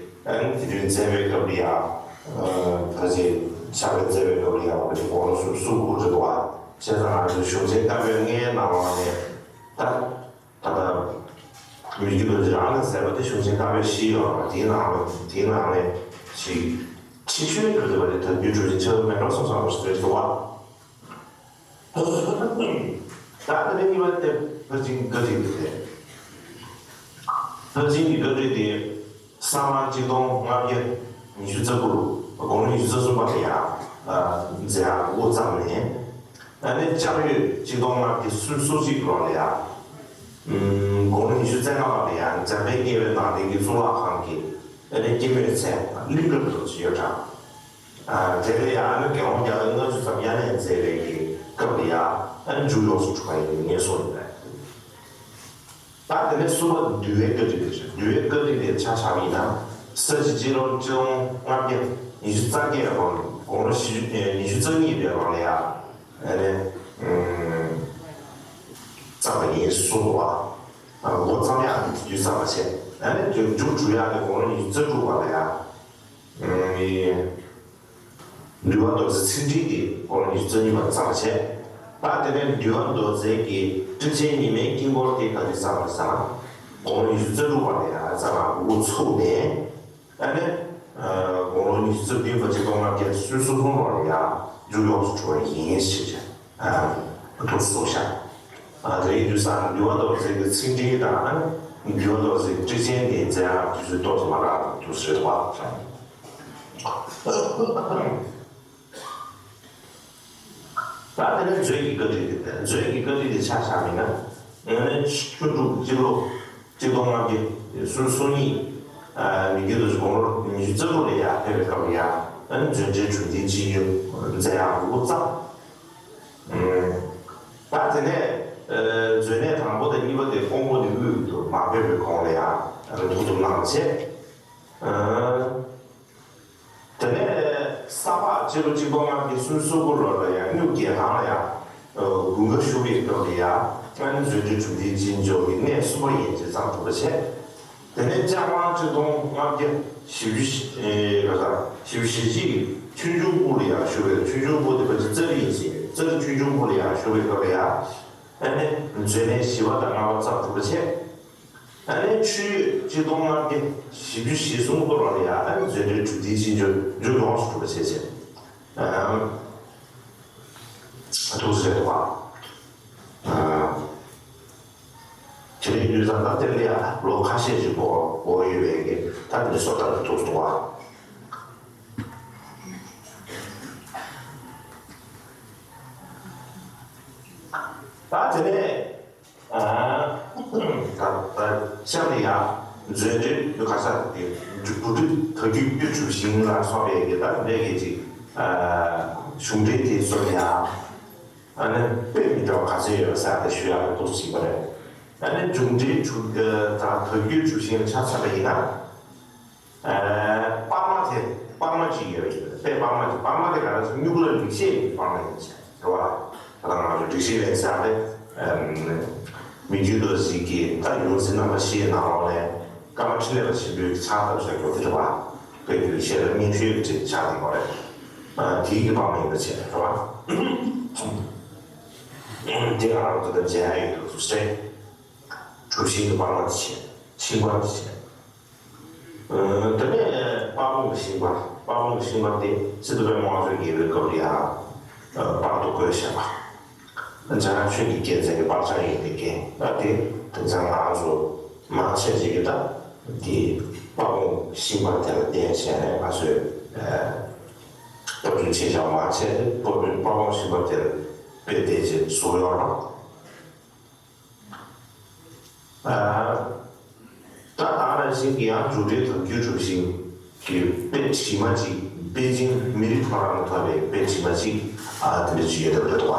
དེ་དུས་མཛད་པའི་སྐབས་ལ་ཡང་ཕལ་ཆེར་ ཕྱག་དཔེ་མཛད་པའི་སྐབས་ལ་ཡང་དགུང་ལོ་སུམ་ཅུ་སོ་དགུ་རེད་འདུག་བ། བྱས་ཙང་ང་ཚོའི་གཞུང་ཆེན་བཀའ་པོད་ལྔའི་ནང་ལོགས་ནས་ད། ད་ལྟ་མི་རྒྱུད་རྡོ་རྗེ་རང་ལས་མཛད་པ་དེ་གཞུང་ཆེན་བཀའ་པོད་བཞི་ཡོད་རེད་བ། དེའི་ནང་ལ་དེའི་ནང་ནས་ཞིག་ཁྲིད་ཆོས་ཡོད་འདུག་བ། དེ་དག་རྒྱུད་གྲུབ་ཆེན་ཆེན་པོ་མེ་ཏོག་གསུམ་ཚང་བ་ཞིག་རེད་འདུག་བ། ད་དེ་ནས་གཉིས་པ་དེ་ཕར་ཕྱིན་བཀའ་ཁྲིད་དེ་རེད། ཕར་ཕྱིན་གྱི་བཀའ་ཁྲིད་དེ་སྔ་མ་གཅིག་སྟོང་ལྔ་བརྒྱ་ཉི་ཤུ་རྩ་དགུ་རུ་དགུང་ལོ་ཉི་ཤུ་རྩ་གསུམ་པ་ལ་ཡང་མཛད་ཡག་འགོ་བརྩམས་ནས། ཨ་ནི་ལྕགས་ཡོས་གཅིག་སྟོང་ལྔ་བརྒྱ་སུམ་ཅུ་སོ་གཅིག་ལོ་ལ་ཡང་དགུང་ལོ་ཉི་ཤུ་རྩ་ལྔ་པ་ལ་ཡང་འཇམ་དཔལ་དགྱེས་པའི་ནང་བསྟན་གྱི་གཙུག་ལག་ཁང་གི་ཨ་ནི་སྐྱེད་མོས་ཚལ་གླིང་ག་རུ་ཅིག་ཡོད་གྲགས། དེ་ལས་ཡང་ཨ་ནི་དགེ་སློང་བརྒྱ་དང་ལྔ་བཅུ་ཙམ་དབྱར་གནས་མཛད་པའི་གི་སྐབས་ལ་ཡང་ཨ་ནི་མཇུག་ཡོངས་སུ་གྲུབ་པ་ཡིན་པའི་ངེས་སོ་ཡིན་པས། ད་དེ་ནས་གསུམ་པ་འདུལ་བའི་བཀའ་ཁྲིད་དེ་རེད། འདུལ་བའི་བཀའ་ཁྲིད་དེ་ཆ་བཞག་པ་ཡིན་ན། ས་བྱི་སྤྱི་ལོ་གཅིག་སྟོང་ལྔ་བརྒྱ་ཉི་ཤུ་རྩ་བརྒྱད་ལོར་དགུང་ལོ་བཞི་བཅུ་ཉི་ཤུ་རྩ་གཉིས་པའི་ལོ་ལ་ཡང་ཨ་ནི་བརྩམས་པ་ཡིན་གསུངས་འདུག་བ། འགོ་བརྩམས་ཡག་གི་དུས་བརྩམས་པ་བྱས། ཨ་ནི་དེ་མཇུག་གྲུབ་ཡག་གི་དགུང་ལོ་ཉི་ཤུ་རྩ་དྲུག་པ་ལ་ཡང་འདུལ་བ་མདོ་རྩའི་ཚིག་འགྲེལ་དེ་དགུང་ལོ་ཉི་ཤུ་རྩ་གཉིས་པར་བརྩམས་པ་བྱས། ད་དེ་ནས་འདུལ་བ་མདོ་རྩའི་གི་ཊཱིཀ་ཆེན་ཉི་མའི་དཀྱིལ་འཁོར་དེ་ག་དུས་བརྩམས་པ་རེད་ཟེར་ན། དགུང་ལོ་ཉི་ཤུ་རྩ་དྲུག་པ་ལ་ཡང་བརྩམས་པ་འགོ་ཚུགས་ནས། ཨ་ནི་དགུང་ལོ་ཉི་ཤུ་རྩ་བདུན་པ་གཅིག་སྟོང་ལྔ་བརྒྱ་སུམ་ཅུ་སོ་གསུམ་ལོ་ལ་ཡང་མཇུག་ཡོངས་སུ་གྲུབ་པ་ཡིན་ཞེས་བྱས། ཐུགས་སུ་གསོལ་ཞིང་། དེ་ཡིན་དུས་ཙང་འདུལ་བ་མདོ་རྩའི་གི་ཚིག་འགྲེལ་དང་། འདུལ་བ་མདོ་རྩའི་གི་ཊཱིཀ་ཆེན་དེ་མཛད་ཡག་དུས་ཚོད་ཏོག་ཙམ་མ་རག་དུས་སུ་རེད་བ། ད་དེ་ནས་མཛོད་ཀྱི་བཀའ་ཁྲིད་དེ། མཛོད་ཀྱི་བཀའ་ཁྲིད་དེ་ཆ་བཞག་པ་ཡིན་ན། ཨ་ནི་ཆུ་འབྲུག་སྤྱི་ལོ་གཅིག་སྟོང་ལྔ་བརྒྱ་སུམ་ཅུ་སོ་གཉིས། མི་རྒྱུད་རྡོ་རྗེ་དགུང་ལོ་ཉི་ཤུ་རྩ་དྲུག་ལ་ཡར་ཕེབས་པའི་སྐབས་ལ་ཡང་། ཨ་ནི་མཛོད་འགྲེལ་གྲུབ་མཐའི་སྤྱི་སྙོམས་མཛད་ཡག་འགོ་བརྩམས། ད་དེ་ནས་མཛོད་གནས་དང་པོ་དང་གཉིས་པ་དེ་ཀོང་པོ་ནས་དབུས་དུ་མར་ཕེབས་པའི་གོང་ལ་ཡང་ཨ་ནི་ཐུགས་སྒྲུབ་གནང་བ་བྱས། དེ་ནས་ས་ཕག་སྤྱི་ལོ་གཅིག་སྟོང་ལྔ་བརྒྱ་སུམ་ཅུ་སོ་དགུ་ལོ་ལ་ཡང་སྨྱུག་རྒྱལ་ཁང་ལ་ཡང་དགུན་ཁ་བཞུགས་པའི་སྐབས་ལ་ཡང་ཨ་ནི་མཛོད་འགྲེལ་གྲུབ་མཐའི་སྤྱི་སྙོམས་ཀྱི་གནས་གསུམ་པ་ཡན་ཆད་བརྩམས་ཐུབ་པ་བྱས། དེ་ནས་ལྕགས་གླང་གཅིག་སྟོང་ལྔ་བརྒྱ་བཞི་བཅུ་ཞེ་ག་ས་བཞི་བཅུ་ཞེ་གཅིག་ཆོས་འབྱུང་སྐུ་ལ་ཡང་བཞུགས་པའི། ཆོས་འབྱུང་སྐུ་དེ་ཕལ་ཆེར་ཙཱ་རི་ཡིན་ཞིང་། ཙཱ་རི་ཆོས་འབྱུང་སྐུ་ལ་ཡང་བཞུགས་པའི་སྐབས་ལ་ཡང་ཨ་ནི་མཛོད་གནས་བཞི་པ་དང་ལྔ་པ་བརྩམས་ཐུབ་པ་བྱས། ཨ་ནི་ཆུ་ཡོས་གཅིག་སྟོང་ལྔ་བརྒྱ་བཞི་བཅུ་ཞེ་གསུམ་ལོ་ལ་ཡང་ཨ་ནི་མཛོད་འགྲེལ་གྲུབ་མཐའི་སྤྱི་སྙོམས་མཇུག་ཡོངས་སུ་གྲུབ་པ་བྱས་བྱས། ཨ་ཐུགས་སུ་ཆེ་བ། དེ་ནས་དུས་ཙམ་ད་དེ་ལ་ཡང་ལོ་ཁ་ཤས་ཤིག་འགོར་འགོར་ཡོད་པའི་གི་ད་དེ་ནས་བཟོ་ལྟ་རུ་ཐུགས་སུ་བ། ད་དེ་ནས་ཨ་ད་ད་ཤར་ལ་ཡང་མཛོད་འགྲེལ་གྱི་ཁ་ཤས་དེ་འབྲུ་འབྲུ་དར་རྒྱས་དཀྱུས་གྲུབ་ཤིང་ལ་སོགས་པའི་གི་ད་ལས་ཀྱི་ཅིག་གཞུང་འགྲེལ་དེ་ཚོ་ལ་ཡང་། ཨ་ནི་དཔེ་མི་འདྲ་བ་ག་ཚོད་ཡོད་པ་ཟེར་ཏེ་ཞུ་ཡག་གི་འདུག་ཟེར་བ་རེད། ཨ་ནི་གཞུང་འགྲེལ་གྲུབ་ཨ་དང་དར་རྒྱས་གྲུབ་ཤིང་ཆ་མཚོན་པ་ཡིན་ན། ཨ་པར་མ་དེ་པར་མ་གཅིག་ཡོད་རེད། དཔེ་པར་མ་གཅིག་པར་མ་དེ་ག་རེ་ཟེར། སྨྱུ་གུ་ལ་རིགས་བཤད་ཀྱི་པར་མ་ཡིན་ཟེར་རེད་བ། ད་ལྟ་ང་ཚོ་སྒྲིག་གཞི་ལས་ཟེར་ཏེ། ཨ་མི་རྒྱུད་རྡོ་རྗེ་གི་ད་ཡོངས་འཛིན་རྣམ་པ་བཞིའི་ནང་ལོགས་ནས་བཀའ་མ་ཕྲིན་ལས་པ་ཆེན་པོའི་ཕྱག་བཏབ་བཞག་རྒྱུ་དེ་རེད་བ། དཔེ་དེ་བཤད་ན་སྙན་ཞུའི་ཆེད་ཆགས་ཀྱི་ཡོད་རེད། ཨ་དེའི་གི་པར་མ་ཡིན་པ་བྱས་རེད་བ། དེ་ང་རང་ཚོ་དང་མཇལ་ཡག་ཡོད་འདུག་ཟེར། གྲུབ་ཤིང་གི་པར་མ་དེ་བྱས། ཤིང་པར་དེ་བྱས། ཨ་དེ་ནས་དཔལ་སྤུངས་ཀྱི་ཤིང་པར། དཔལ་སྤུངས་ཀྱི་ཤིང་པར་དེ་སི་ཏུ་པདྨ་དབང་ཕྱུག་རྒྱལ་པོའི་སྐབས་ལ་ཡང་ཨ་པར་དུ་བརྐོས་བཞག་པ། འཇམ་དབྱངས་ཆོས་ཀྱི་རྒྱལ་མཚན་གྱི་པར་ཆས་ཡིན་པའི་རྐྱེན། ད་དེ་དེང་སང་ང་རང་ཚོ་མང་ཆེ་ཅིག་གིས་ད་དེ་དཔལ་སྤུངས་ཤིང་པར་དེ་ལ་བརྟེན་བྱས་ནས་ང་ཚོས་ཨ་པར་སྐྲུན་བྱས་བཞག་པ། མང་ཆེ་དེ་དཔལ་སྤུངས་ཤིང་པར་དེ་ལ་དཔེ་བལྟས་བྱས་བཟོས་ཡོད་རེད། ཨ་ད་ད་ག་ནང་བཞིན་གྱི་ཡང་འབྲུག་སྒྲའི་དར་རྒྱས་གྲུབ་ཤིང་གི་དཔེ་བྲིས་མ་གཅིག་པེ་ཅིང་མི་རིགས་ཕོ་བྲང་ནས་ཐོབ་པའི་དཔེ་བྲིས་མ་གཅིག་ཨ་དེ་འདྲ་ཅིག་ཡོད་པ་རེད་འདུག་བ།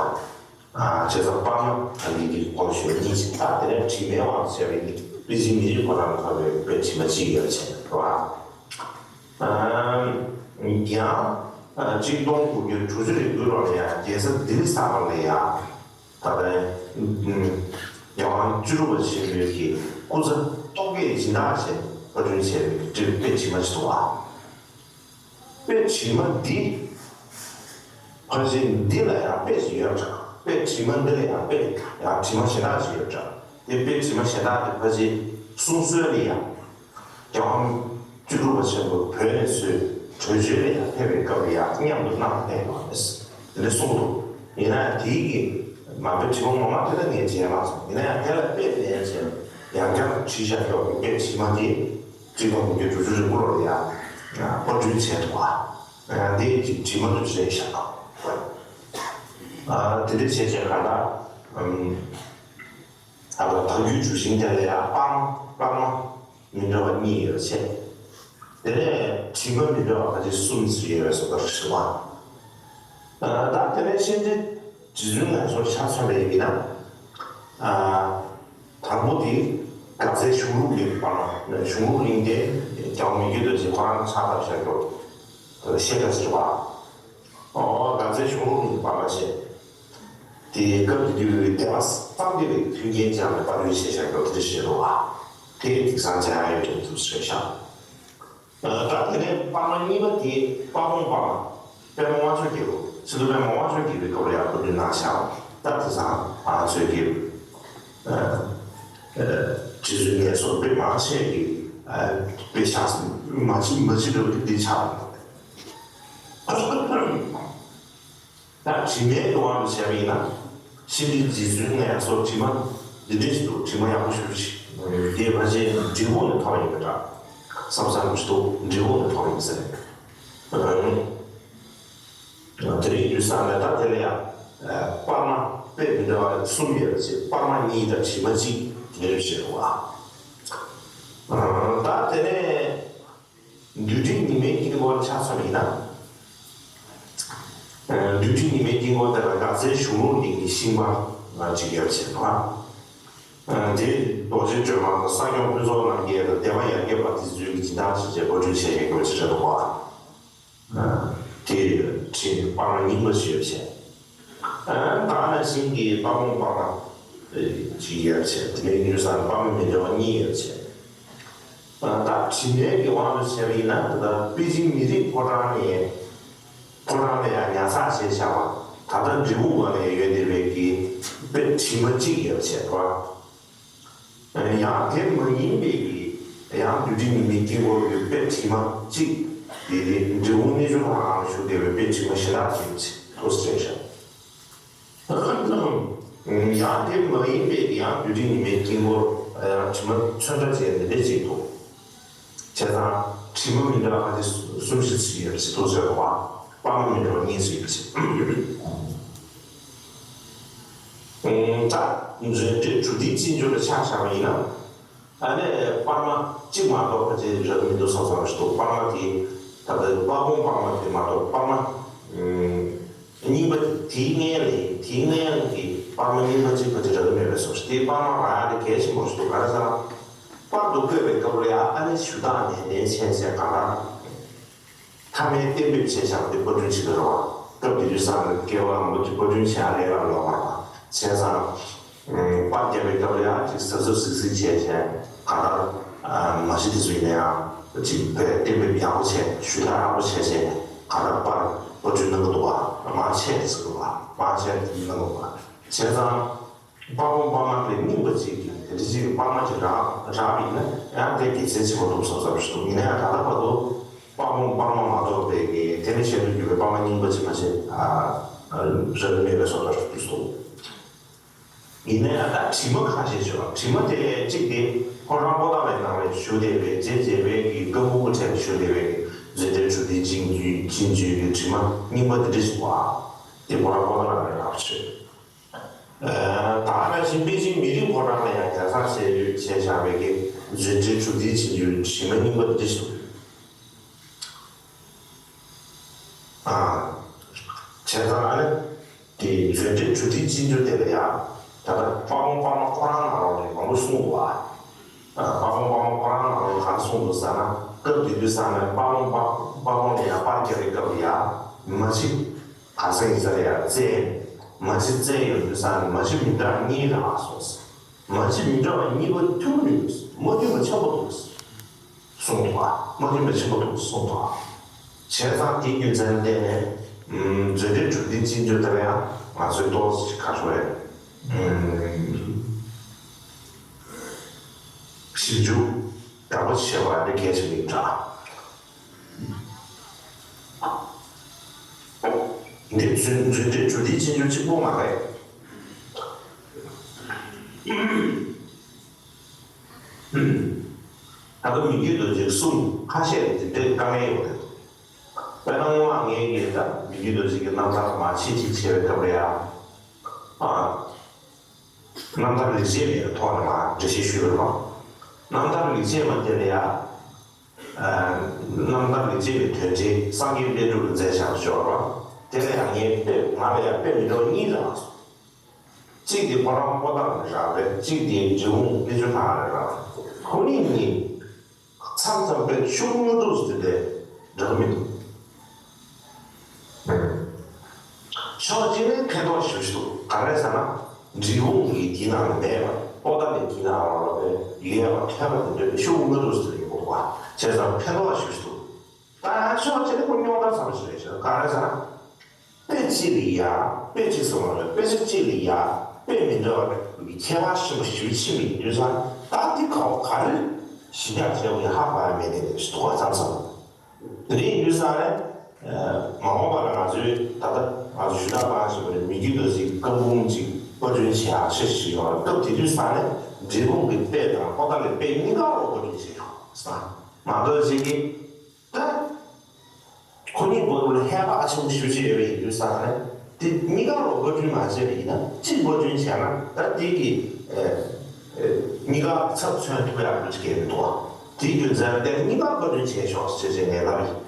ཨ་བྱས་ཙང་པར་མ་ད་གིན་གྱི་སྐོར་ཞུ་བ་གཉིས་ཤིག་ད་དེ་ནས་བྲིས་མའི་དབང་དུ་བྱས་པའི་པེ་ཅིང་མི་རིགས་ཕོ་བྲང་ནས་ཐོབ་པའི་དཔེ་བྲིས་མ་གཅིག་ཡོད་པ་བྱས་རེད་བ། ཨ་ཡང་ཨ་གཅིག་སྟོང་དགུ་བརྒྱ་དྲུག་ཅུ་རེ་དགུའི་ལོ་ལ་ཡང་རྒྱལ་ས་ལྡི་ལི་ས་ཁོངས་ལ་ཡང་། ད་ལྟ་རྒྱལ་དབང་བཅུ་དྲུག་པ་ཆེན་པོའི་གི་སྐུ་ཚ་རྟོག་གེ་སྦྱིན་བདག་ཞེས་པར་སྐྲུན་བྱས་པའི་དཔེ་བྲིས་མ་ཞིག་འདུག་བ། དཔེ་བྲིས་མ་འདི་ ཕལ་ཆེར་འདི་ལ་ཡང་དཔེ་ཞིག་ཡོད་འདྲ། དཔེ་དྲི་མ་འདི་ལ་ཡང་དཔེ་ཡང་དྲི་མ་གཞན་དག་ཞིག་ཡོད་འདྲ། དེ་དཔེ་དྲི་མ་གཞན་དག་དེ་ཕལ་ཆེར་གསུང་སྲོལ་ལ་ཡང་རྒྱལ་དབང་བཅུ་དྲུག་པ་ཆེན་པོ་བོད་ནས་ཚུར་བྲོས་བྱོལ་ལ་ཡང་ཕེབས་པའི་སྐབས་ལ་ཡང་མཉམ་དུ་གནང་ཕེབས་པ་རེད། དེ་འདྲ་གསུངས་འདུག། ཡིན་ན་ཡང་དེའི་གི་མ་དཔེ་དྲི་མ་ངོ་མ་དེ་ལ་ངས་མཇལ་མ་སོང་། ཡིན་ན་ཡང་དེ་ལ་དཔེ་ལེན་བྱས་ཡང་བསྐྱར་བྲིས་བཞག་ཡོད་པའི་དཔེ་དྲི་མ་དེ་ཁྲི་སྟོང་དགུ་བརྒྱ་དྲུག་ཅུ་རེ་དགུ་ལོར་ཡང་པར་སྐྲུན་བྱས་འདུག་བ། དེ་གི་དྲི་མ་དེ་རེད་ཤག། དེ་འདྲ་བྱས་བྱས་ག་ད། ཨ་ལ་ད་རྒྱུའི་གྲུ་ཤིང་དེ་ལ་ཡང་སྤར་མ་སྤར་མ་མི་འདྲ་བ་གཉིས་ཡོད་ཆེ། དེ་ནས་དྲི་མ་མི་འདྲ་བ་ཁ་ཅིག་གསུམ་ཙམ་ཡོད་པའི་བཟོ་འདྲ་ཞིག་བ། ད་དེ་ནས་ཤན་འབྱེད་རྗེ་བཙུན་ངལ་གསོ་ཆ་མཚོན་པ་ཡིན་ན། དང་པོ་དེ་དགའ་ཚལ་གཞུང་ལུགས་གླིང་སྤར་མ། གཞུང་ལུགས་གླིང་དེ་རྒྱལ་བ་མི་བསྐྱོད་རྡོ་རྗེ་ཁོ་རང་ཕྱག་བཏབ་བཞག་རྒྱུ་ཤེལ་དཀར་ཟེར་བ། ཨོ་དགའ་ཚལ་གཞུང་ལུགས་གླིང་སྤར་མ་བྱས། དེའི་སྐབས་དེ་དུས་སྡེ་པ་བསམ་གཏན་པའི་མཐུན་རྐྱེན་སྦྱངས་ནས་པར་སྐྲུན་བྱས་བཞག་རྒྱུ་དེ་འདྲ་ཞིག་རེད་བ། དེ་དེང་སང་མཇལ་ཡ་ཡོད་དུས་ཚོད་ཞེ་ཤག། ད་དེ་ནས་སྤར་མ་གཉིས་པ་དེ་དཔལ་སྤུངས་སྤར་མ། པདྨ་དབང་ཕྱུག་རྒྱལ་པོ་སི་ཏུ་པདྨ་དབང་ཕྱུག་རྒྱལ་པོའི་སྐབས་ལ་ཡང་པར་སྐྲུན་གནང་བཞག། ད་དེང་སང་ང་ཚོས་ཀྱི་རྗེ་བཙུན་ངལ་གསོ་དཔེ་མང་ཆེ་གི་དཔེ་ཤག་མ་ཕྱི་མ་ཕྱི་འགྲོ་གི་འདི་ཆགས། ད་དྲི་མའི་དབང་དུ་བྱས་པ་ཡིན་ན། ཤེས་རིག་རྗེ་བཙུན་ངལ་གསོ་དྲི་མ་འདི་འདྲས་ཤིག་འདུག། དྲི་མ་ཡག་པོ་ཞེ་པོ་ཅིག་འདི་ཕལ་ཆེར་འབྲས་སྤུངས་ནས་ཐོབ་པ་ཡིན་པ་འདྲ་བསམ་བསམ་ཞིག་འདུག། འབྲས་སྤུངས་ནས་ཐོབ་པ་ཡིན་ཟེར། དེ་རིང་དུས་སང་ནས་ད་དེ་ལ་ཡང་སྤར་མ་དཔེ་མི་འདྲ་བ་གསུམ་ཡོད་པ་ཅིག། སྤར་མ་གཉིས་དང་དྲི་མ་གཅིག་དེ་འདྲས་ཞིག་འདུག་བ། ད་དེ་ནས། འདུས་འདྲིལ་ཉི་མའི་དཀྱིལ་འཁོར་ཆ་མཚོན་ཡིན་ན། འདུས་འདྲིལ་ཉི་མའི་དཀྱིལ་འཁོར་དེ་ལ་དགའ་ཚལ་གཞུང་ལུགས་གླིང་གི་ཤིང་པར་ཅིག་ཡོད་ཅེས་དང་། དེ་རྡོ་རྗེ་སྒྲོལ་མ་དང་ས་སྐྱོང་ཕུན་ཚོགས་རྣམ་རྒྱལ་དང་སྡེ་པ་ཡར་རྒྱས་པ་དེ་ཚོའི་གི་སྦྱིན་བདག་ཅིག་བྱས་པར་སྐྲུན་བྱས་ཡོད་དགོས་ཅིག་རེད་འདུག་བ། དེ་ཡོད་ཅེས་སྤར་མ་རྙིང་པ་ཞིག་ཡོད་ཅེས། ད་ནང་བཞིན་གྱི་དཔལ་སྤུངས་སྤར་མ་གཅིག་ཡོད་ཅེས། དེ་ནས་དངུལ་སྲང་སྤར་མ་མི་འདྲ་བ་གཉིས་ཡོད་ཅེས། ད་དྲི་མའི་གི་དབང་དུ་བྱས་པ་ཡིན་ན། ད་ལྟ་པེ་ཅིང་མི་རིགས་ཕོ་བྲང་ནས་ཕོ་བྲང་ལ་ཡང་ཉར་ཚགས་བྱས་བཞག་པ། ད་ལྟ་འབྲས་སྤུངས་ངོས་ལ་ཡོད་བསྡད་པའི་གི་དཔེ་དྲི་མ་གཅིག་ཡོད་ཅེས་པ། ཡང་དེ་མ་ཡིན་པའི་གི་ཡང་འདུས་འདྲིལ་ཉི་མའི་དཀྱིལ་འཁོར་གྱི་དཔེ་དྲི་མ་གཅིག། དེ་ནི་འབྲས་སྤུངས་གནས་ཆུང་ཁང་ནང་བཞུགས་བསྡད་པའི་དཔེ་དྲི་མ་གཞན་དག་ཅིག་ཡོད་ཅེས་འདུག་ཟེར་བཞག། ཡང་དེ་མ་ཡིན་པའི་ཡང་འདུས་འདྲིལ་ཉི་མའི་དཀྱིལ་འཁོར་ཡང་དྲི་མ་ཚོན་ཁྲ་ཅན་འདི་འདྲ་ཅིག་འདུག། བྱས་ཙང་དྲི་མ་མི་འདྲ་བ་ཁ་ཅིག་གསུམ་བཞི་ཅིག་ཡོད་ཅེས་འདུག་ཟེར་བ། སྤར་མ་མི་འདྲ་བ་གཉིས་ཅིག་ཡོད་ཅེས། ད་མཛོད་འགྲེལ་གྲུབ་མཐའི་སྤྱི་འབྱོར་ལ་ཆ་བཞག་པ་ཡིན་ན། ཨ་ནི་སྤར་མ་གཅིག་མ་གཏོགས་ཕལ་ཆེར་རག་གི་མི་འདུག་བསམ་བསམ་ཞིག་འདུག། སྤར་མ་དེ་ད་ལྟ་དཔལ་སྤུངས་སྤར་མ་དེ་མ་གཏོགས་སྤར་མ་རྙིང་པ་དེའི་སྔོན་ལ་དེའི་སྔོན་གྱི་སྤར་མ་རྙིང་པ་གཅིག་ཕལ་ཆེར་རག་གི་མེད་པའི་བཟོ་ཞིག། དེའི་སྤར་མ་རག་ཡ་དེ་གལ་ཆེན་པོ་ཞིག་འདུག། ག་རེ་ཟེར་ན། པར་དུ་བཀོད་པའི་སྐབས་ལ་ཡང་ཨ་ནི་ཞུ་དག་ནན་ཏན་བྱས་བྱས་གང་ལྟར། མཐའ་མའི་གཏན་འབེབས་བྱས་བཞག་པ་དེ་པར་སྐྲུན་བྱེད་དགོས་རེད་བ། སྐབས་དེ་དུས་ཙང་ནས་སྐལ་བ་མང་པོ་ཅིག་པར་སྐྲུན་བྱེད་ཡག་ལས་ཀ་ལོག་པ་དང་། བྱས་ཙང་། པར་རྒྱབ་པའི་སྐབས་ལ་ཡང་ཅིག་གཟབ་གཟབ་གཟིགས་གཟིགས་བྱས་བྱས་གང་ལྟར། མ་གཞི་དེ་ཚོ་ཡིན་ན་ཡང་ཅིག་དཔེ་གཏན་འབེབས་ཡག་པོ་བྱས་ཞུ་དག་ཡག་པོ་བྱས་བྱས་གང་ལྟར་པར་པར་སྐྲུན་གནང་གི་འདུག་བ། མང་ཆེ་ཟེར་གི་འདུག་བ། མང་ཆེ་གནང་གི་འདུག་བ། བྱས་ཙང་། དཔལ་སྤུངས་སྤར་མ་དེ་རྙིང་པ་ཅིག་གིས་དེ་འདྲ་ཅིག་གི་སྤར་མ་ཅིག་རག་རག་པ་ཡིན་ན་ཡང་དེ་དགེ་མཚན་ཆེན་པོ་འདུག་བསམ་བསམ་ཞིག་འདུག། ཡིན་ན་ཡང་ད་ལྟ་བར་དུ་དཔལ་སྤུངས་སྤར་མ་མ་གཏོགས་པའི་གི་དེ་ནས་གཞན་དུ་གྱུར་པའི་སྤར་མ་རྙིང་པ་ཅིག་ཁ་ཤས་རག་གི་མེད་པའི་བཟོ་འདྲ་ཞིག་འདུག་སོང་། ཡིན་ན་ཡང་ད་དྲི་མ་ཁ་ཤས་ཤོད། དྲི་མ་དེ་གཅིག་དེ་ཕོ་བྲང་པོ་ཏཱ་ལའི་ནང་ལ་བཞུགས་བསྡད་པའི་རྗེ་བྱེད་པའི་གི་བཀའ་འབུམ་གྱི་གྲས་ལ་བཞུགས་བསྡད་པའི་གི་མཛོད་འགྲེལ་གྲུབ་མཐའི་སྤྱི་སྤྱི་འབྱོར་གྱི་དྲི་མ་རྙིང་པ་དེ་འདྲ་ཞིག་འདུག་ཨ། དེ་ཕོ་བྲང་པོ་ཏཱ་ལ་ནང་ལ་རག་པ་ཞིག། ད་ག་ནང་བཞིན་པེ་ཅིང་མི་རིགས་ཕོ་བྲང་ལ་ཡང་རྒྱལ་ས་བྱས་ཡོད་བྱས་བཞག་པའི་གི་མཛོད་འགྲེལ་གྲུབ་མཐའི་སྤྱི་འབྱོར་དྲི་མ་རྙིང་པ་འདི་འདྲ་ཞིག་འདུག། ཨ། བྱས་ཙང་ཨ་ནི་དེ་མཛོད་འགྲེལ་གྲུབ་མཐའི་སྤྱི་འབྱོར་དེ་ལ་ཡང་ད་ལྟ་དཔལ་སྤུངས་སྤར་མ་ཁོ་རང་ནང་ལོགས་ནས་མང་པོ་གསུངས་འདུག་ཨ། དཔལ་སྤུངས་སྤར་མ་ཁོ་རང་ནང་ལོགས་ག་རེ་གསུངས་འདུག་ཟེར་ན། སྐབས་དེ་དུས་ཙང་ནས་དཔལ་སྤུངས་སྤར་སྤར་སྤུངས་ལ་ཡང་པར་རྒྱབ་པའི་སྐབས་ལ་ཡང་མ་གཞི། ག་ས་ཡིན་ས་ལ་ཡང་བཙལ། མ་གཞི་བཙལ་ཡོང་དུས་ཙང་ནས་མ་གཞི་མི་འདྲ་གཉིས་རག་སོང་ཟེར། མ་གཞི་མི་འདྲ་བ་གཉིས་པོ་མཐུན་མི་འདུག། མ་མཐུན་པ་ཆེན་པོ་འདུག་གསུངས་འདུག་པ། མ་མཐུན་པ་ཆེན་པོ་འདུག་གསུངས་འདུག། བྱས་ཙང་དེའི་རྒྱུ་མཚན་བརྟེན་ནས་ མཛོད་འགྲེལ་གྲུབ་མཐའི་སྤྱི་འགྱུར་དེ་ལ་ཡང་ང་ཚོས་ཏོག་ཙམ་ཁ་ཤོར་ཡ། ཞིབ་འཇུག་ཡག་པོ་བྱེད་པ་དེ་གལ་ཆེན་པོ་ཡིན་འདྲ། འདི་མཛོད་མཛོད་འགྲེལ་གྲུབ་མཐའི་སྤྱི་འགྱུར་གཅིག་པོ་མ་རེད། ད་ལྟ་མི་བསྐྱོད་རྡོ་རྗེའི་གསུང་ཁ་ཤས་ལ་དེ་འདྲའི་དཀའ་ངལ་ཡོད་རེད། དཔེར་ན་སྔོན་མ་ངས་ཀྱིས་ད་མི་བསྐྱོད་རྡོ་རྗེ་གི་རྣམ་ཐར་མར་ཕྱིན་ཅི་བྱས་པའི་སྐབས་ལ་ཡང་། ཨ། རྣམ་ཐར་ལེགས་བྱས་མའི་ཐོག་ནས་མར་འགྲེལ་བཤད་ཞུས་པ་རེད་པ། རྣམ་ཐར་ལེགས་བྱས་མ་དེ་ལ་ཡང་། ཨ། རྣམ་ཐར་ལེགས་བྱས་མའི་དོན་ཚན་སངས་རྒྱས་དཔལ་སྤྲུལ་ལ་མཛད་བཞག་ཞོར་རོ། དེ་ལ་ཡང་ངས་དཔེ་ང་ལ་ཡང་དཔེ་མི་འདྲ་བ་གཉིས་རག་སོང་། གཅིག་དེ་ཕོ་བྲང་པོ་ཏཱ་ལ་རག་རེད། གཅིག་དེ་འབྲས་སྤུངས་དཔེ་ཆ་ཁང་ལ་རག་རེད། ཁོ་གཉིས་གཉིས་མཚམས་མཚམས་དཔེ་ཤུགས་ཉུང་འདུག་ཟེར་དེ་འདྲ་མི་འདུག་ཕྱོགས་གཅིག་ནས་ཕན་ཐོགས་ཞེ་པོ་ཞིག་འདུག་ག་རེ་ཟེར་ན། འབྲས་སྤུངས་ཀྱི་དེའི་ནང་ནས་མེད་པ། པོ་ཏཱ་ལའི་དེའི་ནང་ལ་ཡོད་པ་ཐོན་པ་དེ་འདྲ་ཤུགས་མངོན་དུ་ཟེར་ཡོང་གི་འདུག་བ། བྱས་ཙང་ཕན་ཐོགས་ཞེ་པོ་ཞིག་འདུག་ད་ཡང་ཕྱོགས་གཅིག་ནས་ཁོ་རྙོག་དྲ་ཚ་པོ་ཞིག་རེད་ཤག་ག་རེ་ཟེར་ན། དཔེ་གཅིག་ལ་ཡ། དཔེ་གཅིག་སོང་བ་རེད། དཔེ་ཆ་གཅིག་ལ་ཡ། དཔེ་མི་འདྲ་བ་རེད། ཁྱད་པར་ཞེ་པོ་ཞེ་པོ་ཕྱིན་པ་ཡིན་དུས་ཙང་ད་འདི་ག་བ་ག་རེ་ཞིབ་འཇུག་བྱས་པ་ཡིན་ཧ་གོ་ཡ་མེད་དེ་འདྲ་ཞིག་འདུག་བ། མཚམས་མཚམས། དེ་འདྲ་ཡིན་དུས་ཙང་ནས། མ་འོངས་པ་ལ་ང་ཚོའི་ད་ལྟ་ང་ཚོ་ཞུ་དག་གང་བྱེད་པ་རེད། མི་བསྐྱོད་རྡོ་རྗེའི་བཀའ་འབུམ་ཅིག་པར་སྐྲུན་བྱེད་ཡག་འཆར་གཞི་ཞིག་ཡོད་རེད། སྐབས་དེ་དུས་ཙང་ནས་འབྲས་སྤུངས་ཀྱི་དཔེ་དང་པོ་ཏཱ་ལའི་དཔེ་གཉིས་ཀ་རོ་པར་སྐྲུན་བྱས་ཡོད་ཙང་། མ་གཏོགས་ཅིག་གིས་ད་ཁོ་གཉིས་བར་དུ་ལ་ཧེ་བག་ཆེན་པོ་ཞེ་པོ་ཅིག་ཡོད་པ་ཡིན་དུས་ཙང་ནས། དེ་གཉིས་ཀ་རོ་པར་སྐྲུན་མ་བྱས་པ་ཡིན་ན། གཅིག་པར་སྐྲུན་བྱས་ན་ད་དེ་གི་ཨ་ཨ་གཉིས་ཀ་ཚབ་མཚོན་ཐུབ་ཡག་འགྲོ་གི་མི་འདུག་བ། དེའི་རྒྱུ་མཚན་དེ་གཉིས་ཀ་པར་སྐྲུན་བྱས་ཤོག་ཅེས་བྱས་ངས་ལབ་ཡིན།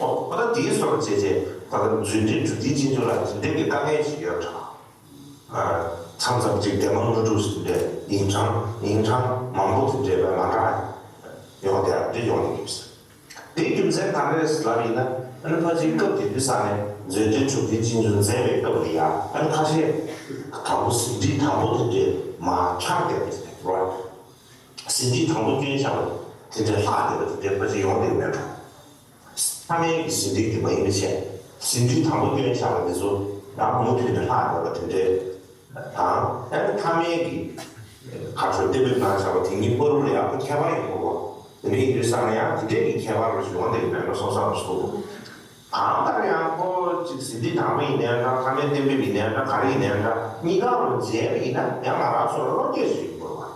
ཨོ། ད་དེའི་སོར་བྱས་རྗེས་ད་ལྟ་མཛོད་འགྲེལ་གྲུབ་མཐའི་སྤྱི་འགྱུར་ལ་དེ་འདྲའི་གི་དཀའ་ངལ་ཞིག་ཡོད་འདྲ། ཨ། མཚམས་མཚམས་ཅིག་དེ་མ་དངོས་གྲུབ་ཟེར་དེ་ཡིན་གྲངས་ཡིན་གྲངས་མང་པོ་དེ་འདྲའི་བས་མ་འདྲ་ཡོང་དེ་འདྲ་ཡོང་གི་ཡོད། དེའི་རྒྱུ་མཚན་ག་རེ་རེད་ལབ་ཡིན་ན། ཨ་ནི་ཕལ་ཆེར་སྐབས་དེ་དུས་ཙང་ནས་མཛོད་འགྲེལ་གྲུབ་མཐའི་སྤྱི་འགྱུར་མཛད་པའི་སྐབས་ལ་ཡ། ཨ་ནི་ཁ་ཤས་དང་པོ་ཟིན་བྲིས་དང་པོ་དེ་འདྲའི་མར་ཆག་བསྡད་པ་རེད། ཟིན་བྲིས་དང་པོ་བསྐྱོན་བཞག་པ་དེ་འདྲའི་ལྷག་བསྡད་པ་དེ་འདྲའི་ཕལ་ཆེར་ཡོང་བསྡད་མེད་འགྲོ། ཐ་མའི་གི་ཟིན་བྲིས་དེ་མ་ཡིན་པ་བྱས། ཟིན་བྲིས་དང་པོ་བསྐྱོན་བཞག་པ་དེ་ཚོ་ཡང་མུ་མཐུད་ནས་ལྷག་ཡོད་པ་དེ་འདྲའི་དང་། ཨ་ནི་ཐ་མའི་གི་ཁ་ཕྱོགས་གཏན་འབེབས་གནང་བཞག་པ་དེ་གཉིས་བར་དུ་ལ་ཡག་པོ་ཁྱད་པར་ཡོད་པ། དེ་འདྲ་ཡིན་དུས་ཙང་ནས་ཡང་དེ་འདྲའི་གི་ཁྱད་པར་རུ་ཞུ་བ་འདི་ཡིན་པས་ན་སོང་བསམ་ཞིག་འདུག་གང་ལྟར་ཡང་ཁོ་ཅིག་ཟིན་བྲིས་དང་པོ་ཡིན་ནའི་འདྲ། ཐ་མའི་གཏན་འབེབས་ཡིན་ནའི་འདྲ། ག་རེ་ཡིན་ནའི་འདྲ། གཉིས་ཀ་རུ་མཇལ་བ་ཡིན་ན་ཡང་ང་རང་ཚོར་བློ་སྐྱེད་ཞིག་ཡོང་དགོས་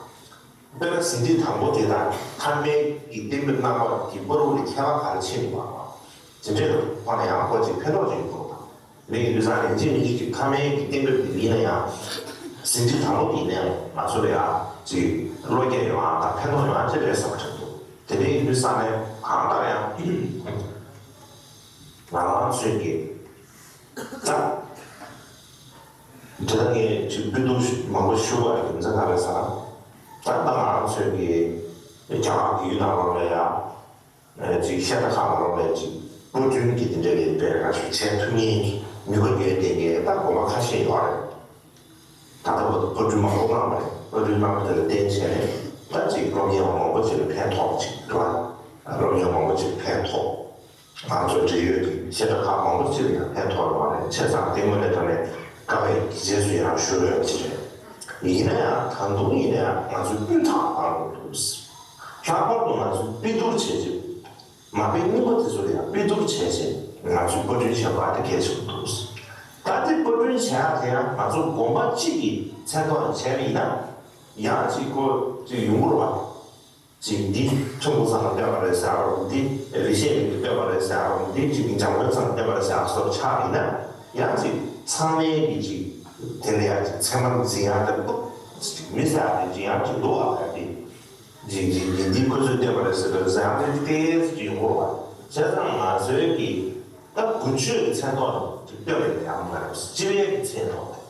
པ། དཔེར་ན་ཟིན་བྲིས་དང་པོ་དེ་དང་ཐ་མའི་གི་གཏན་འབེབས་གནང་བ་གི་བར་དུ་ལ་ཁྱད་པར་ག་རེ་ཕྱིན་འདུག་བ། དེ་འདྲའི་ཐོག་ནས་ཡང་ཁོ་ཅིག་ཕན་ཐོགས་ཅིག་ཡོང་གི་འདུག་བ། དེ་འདྲ་ཡིན་དུས་ཙང་ནས་ཡིན་གཅིག་མིན་གཅིག་གི་ཐ་མའི་གི་གཏན་འབེབས་དེ་ཡིན་ན་ཡང་། ཟིན་བྲིས་དང་པོ་དེ་ཡིན་ན་ཡང་ང་ཚོ་ལ་ཡང་ཅིག་བློ་སྐྱེད་ཡོང་ཡག་དང་ཕན་ཐོགས་ཡོང་ཡག་ཅིག་རེད་བསམ་པ་ཆགས་འདུག་དེ་འདྲ་ཡིན་དུས་ཙང་ནས་གང་ལྟར་ཡང་ང་རང་ཚོས་ཀྱི་ད་དེ་ལ་ངས་ཅིག་སྤུས་བསྡུར་མང་པོ་ཞུ་བར་རྒྱུ་མཚན་ག་རེ་ཟེར་ན། ད་ལྟ་ང་རང་ཚོས་ཀྱི་རྒྱ་གར་བོད་ཡིག་ནང་ལོགས་ལ་ཡང་། ཅིག་བཤད་གྲྭ་ཁག་ནང་ལོགས་ལ་ཅིག་པར་སྐྲུན་གྱི་དེ་འདྲ་བའི་དཔེ་ར་ཞིག་བྱེད་ཐུབ་མཁན་གྱི་ནུས་པ་ཡོད་བསྡད་མཁན་ད་དགོན་པ་ཁ་ཤས་ཡོད་རེད། ད་ལྟ་བར་དུ་པར་སྐྲུན་མང་པོ་གནང་བ་རེད། པར་སྐྲུན་གནང་བ་དེ་ལ་བརྟེན་བྱས་ནས་ད་ཅིག་སློབ་གཉེར་བ་མང་པོ་ཅིག་ལ་ཕན་ཐོགས་པ་ཅིག་རེད་བ། སློབ་གཉེར་བ་མང་པོ་ཅིག་ལ་ཕན་ཐོགས། ང་ཚོ་འབྲེལ་ཡོད་ཀྱི་བཤད་གྲྭ་ཁག་མང་པོ་ཅིག་ལ་ཡང་ཕན་ཐོགས་ཡོད་རེད། བྱས་ཙང་དེ་དངོས་གནས་དྲང་གནས་དཀའ་བའི་རྗེས་སུ་ཡང་ཞུ་འོས་པ་ཅིག་རེད། ཡིན་ན་ཡང་ད་དུང་ཡིན་ན་ཡང་ང་ཚོས་སྤུས་དག་གནང་དགོས་འདུག་ལྷག་པར་དུ་ང་ཚོས་སྤུས་བསྡུར་བྱས་རྗེས། མ་དཔེ་རྙིང་པ་དེ་ཚོ་ལ་ཡང་སྤུས་བསྡུར་བྱས་རྗེས་ང་ཚོས་པར་སྐྲུན་བྱེད་དགོས་པ་དེ་གལ་ཆེན་པོ་འདུག་ད་དེ་པར་སྐྲུན་བྱེད་ཡག་དེ་ཡང་ང་ཚོ་དགོན་པ་གཅིག་གི་མཚན་ཐོག་ནས་བྱས་པ་ཡིན་ན། ཡང་གཅིག་ཁོ་ཅིག་ཡོང་གི་རེད་བ། ཅིག་འདི་ཁྲིམས་ཁང་ཚང་ལ་བཏོན་པ་རེད་ཟེར་རོ། འདི་རེ་ཞིག་མི་འདུག་བཏོན་པ་རེད་ཟེར་རོ། འདི་ཅིག་འཇམ་མགོན་ཚང་ལ་བཏོན་པ་རེད་ཟེར་རོ་སོགས་ཆགས་ཡིན་ན། ཡང་ཅིག་ཚང་མའི་གི་ཅིག་དེ་ལ་ཡང་ཅིག་ཚད་མར་འཛིན་ཡག་དེ་ཏོག་ཅིག་མི་ཟེར་ཡག་དེ་ཅིག་ཡང་ཅིག་འདུག་ཨ། ད་དེ་ཅིག་ཅིག་ཅིག་འདི་ཁོ་ཚོས་བཏོན་པ་རེད་ཟེར་རོ་ཟེར་ཡག་དེ་ཏོག་ཙམ་ཅིག་ཡོང་གི་རེད་བ། བྱས་ཙང་ང་ཚོའི་གི་ད་དགུ་བཅུའི་མཚན་ཐོག་ནས་ཅིག་བཏོན་པ་ཡིན་ན་ཡག་པོ་མ་རེད་བ། སྤྱི་པའི་གི་མཚན་ཐོག་ནས།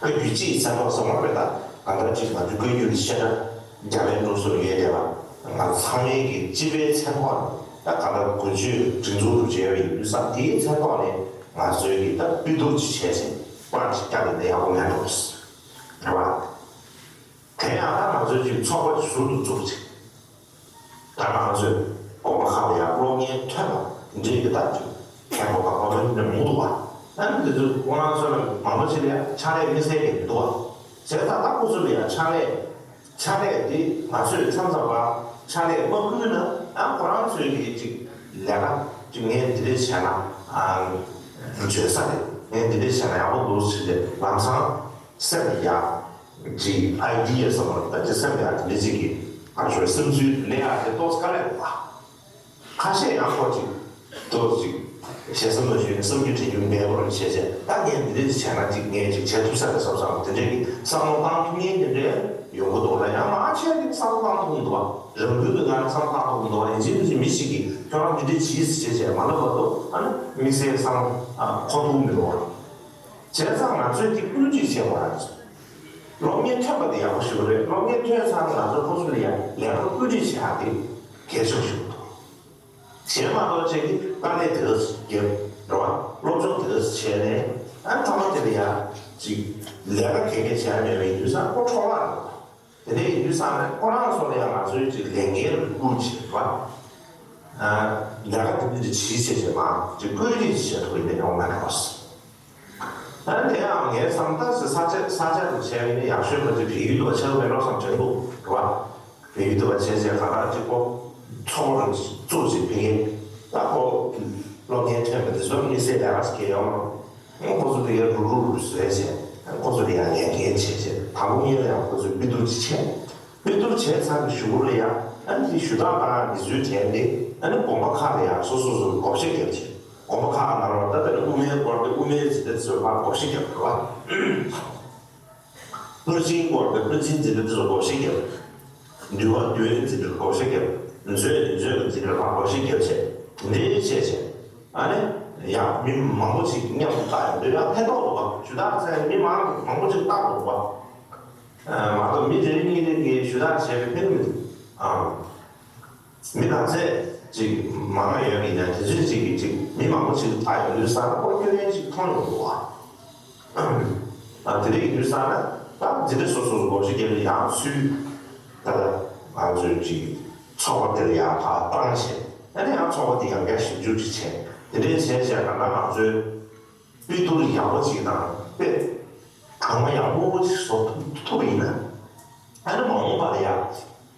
བཀའ་བརྒྱུད་སྤྱི་ཡི་མཚན་ཐོག་གསུངས་པ་རེད། ད་གང་ལྟར་ཅིག་ང་ཚོའི་བཀའ་བརྒྱུད་ཀྱི་བཤད་གྲྭ་རྒྱ་བལ་འབྲུག་གསུམ་ཡོད་བསྡད་པ། ང་ཚང་མའི་གི་སྤྱི་པའི་མཚན་ཐོག་ནས་ད་གང་ལྟར་དགུ་བཅུའི་སྒྲིག་འཛུགས་རུ་བྱས་པ་ཡིན་དུས་ཙང་དེའི་མཚན་ཐོག་ནས་ང་ཚོའི་གི་ད་སྤུས་བསྡུར་ཅིག་བྱས་ཚེ་པར་ཅིག་བཀྱག་ཡིན་ན་ཡག་པོ་མེད་འགྲོ། རེད་བ། དེ་ཡང་ད་ང་ཚོའི་ཅིག་ཚོགས་པ་ཅིག་ཟུར་དུ་བཙུགས་ཅིག་ད་ང་ཚོས་དགོན་པ་ཁག་ལ་ཡང་སློབ་གཉེར་ཐོན་པ་འདྲེས་ཀྱི་ད་ཅིག་ མཁན་པོ་དང་པོ་ནི་མང་པོ་འདུག་བ། ཨ་ནི་དེ་ཚོ་ཁོ་རང་ཚོ་ལ་མང་པོ་ཞིག་ལ་ཡང་ཕྱག་ལས་དམིགས་བསལ་གྱི་མི་འདུག་བ། བྱས་ཙང་ད་ཁོ་ཚོ་ལ་ཡང་ཕྱག་ལས་ཕྱག་ལས་དེ་ང་ཚོས་མཚམས་མཚམས་ལ་ཕྱག་ལས་མ་ཕུལ་ན། ཨ་ཁོ་རང་ཚོའི་གི་ཅིག་ལས་ཀ་ཅིག་ངས་འདི་འདྲས་བྱས་ན། ཨ་འཇོན་ས་རེད། ངས་འདི་འདྲས་བྱས་ན་ཡག་པོ་འདུག་ཟེར་ཏེ་ལམ་སང་སེམས་ཡག་ཅིག་ཨའི་ཌི་ཡ་བསམ་པ་ད་ཅིག་སེམས་ཡག་དེ་འདྲས་ཅིག་གི་ང་ཚོའི་བསམ་ཚུལ་ལས་ཡག་དེ་ཏོག་ཙམ་དཀའ་ལས་འདུག་བ། ཁ་ཤས་ཡང་ཁོ་ཅིག་ཏོག་ཅིག་ཞེ་ས་མ་ཞུས་ནས་བསམ་རྒྱུ་དྲན་རྒྱུ་མེད་པར་བྱས་བྱས། ད་ངས་འདི་འདྲ་ཞིག་བྱས་ན་ཅིག་ངས་ཅིག་བྱེད་ཐུབ་ས་རེད་བསམ་བསམ་དེ་འདྲའི་གི་བསམ་བློ་བཏང་ཐུབ་མཁན་དེ་འདྲའི་ཡོང་གི་འདུག་ལ། ཡང་མང་ཆེ་ནི་བསམ་བློ་བཏང་ཐུབ་མི་འདུག་བ། རང་འགུལ་གྱི་ངང་ནས་བསམ་བློ་བཏང་ཐུབ་མི་འདུག་བ། ཡིན་གཅིག་མིན་གཅིག་མི་ཞིག་གིས་ཁྱོད་རང་འདི་འདྲ་བྱས་ཟེར་བྱས་བྱས་མ་ལབ་བར་དུ་ཨ་ནི་དམིགས་བསལ་བསམ་བློ་འཁོར་ཐུབ་མི་འདུག་བ། བྱས་ཙང་ང་ཚོས་ཅིག་བཀོད་སྒྲིག་བྱེད་དགོས་ར། སློབ་གཉེར་ཐོན་པ་དེ་ཡག་པོ་ཞིག་རེད། སློབ་གཉེར་ཐོན་ཚར་ནས་ང་ཚོ་ཁོ་ཚོ་ལ་ཡང་ལས་ཀ་བཀོད་སྒྲིག་བྱེད་ཡག་དེ་གལ་ཆེན་པོ་ཞིག་འདུག་གཞན་མ་གཏོགས་ཅིག་གིས་དཀའ་ལས་དེ་འདྲ་ཞིག་བརྒྱབ་རེད་བ། སློབ་སྦྱོང་དེ་འདྲ་ཞིག་བྱས་ནས་ཨ་མཐའ་མ་དེ་ལ་ཡང་ཅིག་ལས་ཀ་ག་གེ་བྱས་མེད་པའི་དུས་ཙང་ཁོ་འཕྲོ་བརླག་རེད། དེ་འདྲ་ཡིན་དུས་ཙང་ནས་ཁོ་རང་ཚོ་ལ་ཡང་ང་ཚོའི་ཅིག་ལས་འགན་རེ་བསྐུར་བྱས་རེད་བ། ལས་ཀ་དེ་འདྲ་ཅིག་བྱེད་བྱེད་བྱེད་མ་ཅིག་བཀོད་སྒྲིག་བྱེད་ཐུབ་ཡིན་པའི་ཡོང་མ་རེད་བ། ཨ་དེ་ཡང་ངའི་བསམ་ད་ས་ཆ་ས་ཆ་དུ་བྱས་ནས་ཡག་ཤོས་མ་ཅིག་བལ་ཡུལ་དུ་བ་ཆགས་མེད་རོགས་སམ་བྱེད་འདུག་རེད་བ། བལ་ཡུལ་དུ་བ་བྱས་བྱས་ག་ལ་ཅིག་གོ་ཚོགས་རུ་བཙུགས་ཅིག་ཕེབས་ད་གོ་སློབ་གཉེར་ཐོན་པ་དེ་ཚོ་དམིགས་བསལ་ལས་ཀ་ཞིག་ཡོང་རུང་ཁོ་ཚོ་དེ་ཡར་རུ་རུ་རུ་བཟོས་བྱས་ཁོ་ཚོ་དེ་ཡང་ལས་འགན་བྱས་བྱས་དང་པོ་ཉིད་ལ་ཡང་ཁོ་ཚོས་དཔེ་བསྡུར་ཅིག་བྱས་དཔེ་བསྡུར་བྱས་ཚར་བའི་གཞུག་གུ་ལ་ཡང་ཨ་ནི་དེ་ཞུ་དག་དང་ཡིག་ཚོའི་གྲས་དེ་ཨ་ནི་དགོན་པ་ཁག་ལ་ཡང་སོ་སོ་སོ་བགོ་བཤའ་བརྒྱབ་བྱས། དགོན་པ་ཁག་ནང་ལ་ད་ལྟ་ནི་དབུ་མའི་སྐོར་དེ་དབུ་མའི་འཛིན་གྲྭ་ཚོས་ཕར་བགོ་བཤའ་བརྒྱབ་འགྲོ་བ། དཔལ་ཆེན་སྐོར་དེ་དཔལ་ཆེན་འཛིན་གྲྭ་ཚོས་བགོ་བཤའ་བརྒྱབ། འདུལ་བ་འདུལ་བའི་འཛིན་གྲྭ་བགོ་བཤའ་བརྒྱབ། མཛོད་མཛོད་ཀྱི་འཛིན་གྲྭ་ཕར་བགོ་བཤའ་བརྒྱབ་བྱས་འདི་འདྲའི་བྱས་བྱས། ཨ་ནི་ཡང་མི་མང་པོ་ཞིག་མཉམ་དུ་བཏགས་ཡོང་དུས་ཡང་ཕན་ཐོགས་འདུག་བ། ཞུ་དག་ཚན་མི་མང་མང་པོ་ཞིག་བཏགས་འདུག་བ། མ་གཏོགས་མི་རེ་རེ་གཉིས་རེ་གིས་ཞུ་དག་བྱས་པའི་ཕན་མི་འདུག་མི་གང་ཚད་ཅིག་མང་ང་ཡོད་ཀྱི་ཡིན་ན་དེ་ཚོས་ཅིག་གིས་ཅིག་མི་མང་པོ་ཅིག་ལ་ལྟ་ཡོང་དུས་ས་ན་ཁོ་སྐྱོན་ཅིག་མཐོང་ཡོང་འདུག་བ། ཨ་དེ་འདྲ་ཡིན་དུས་ས་ན་ད་འཛིན་གྲྭ་སོ་སོ་སོ་བགོ་བཤའ་བརྒྱབ་ནས་ཡང་ཚུར་ད་ལྟ་ང་ཚོས་ཅིག་ཚོགས་པ་དེ་ལ་ཡང་ཕར་བཏང་བྱས་ཨ་ནི་ཡང་ཚོགས་པ་དེ་ཡང་བསྐྱར་ཞིབ་འཇུག་ཅིག་བྱས་དེ་འདྲའི་བྱས་བྱས་ད་ལྟ་ང་ཚོའི། དཔེ་བསྡུར་ཡག་པོ་ཅིག་དང་དཔེ་གང་མ་ཡག་པོ་ཅིག་བཟོ་ཐུབ་ཐུབ་པ་ཡིན་ན། ཨ་ནི་མ་འོངས་པ་ལ་ཡང་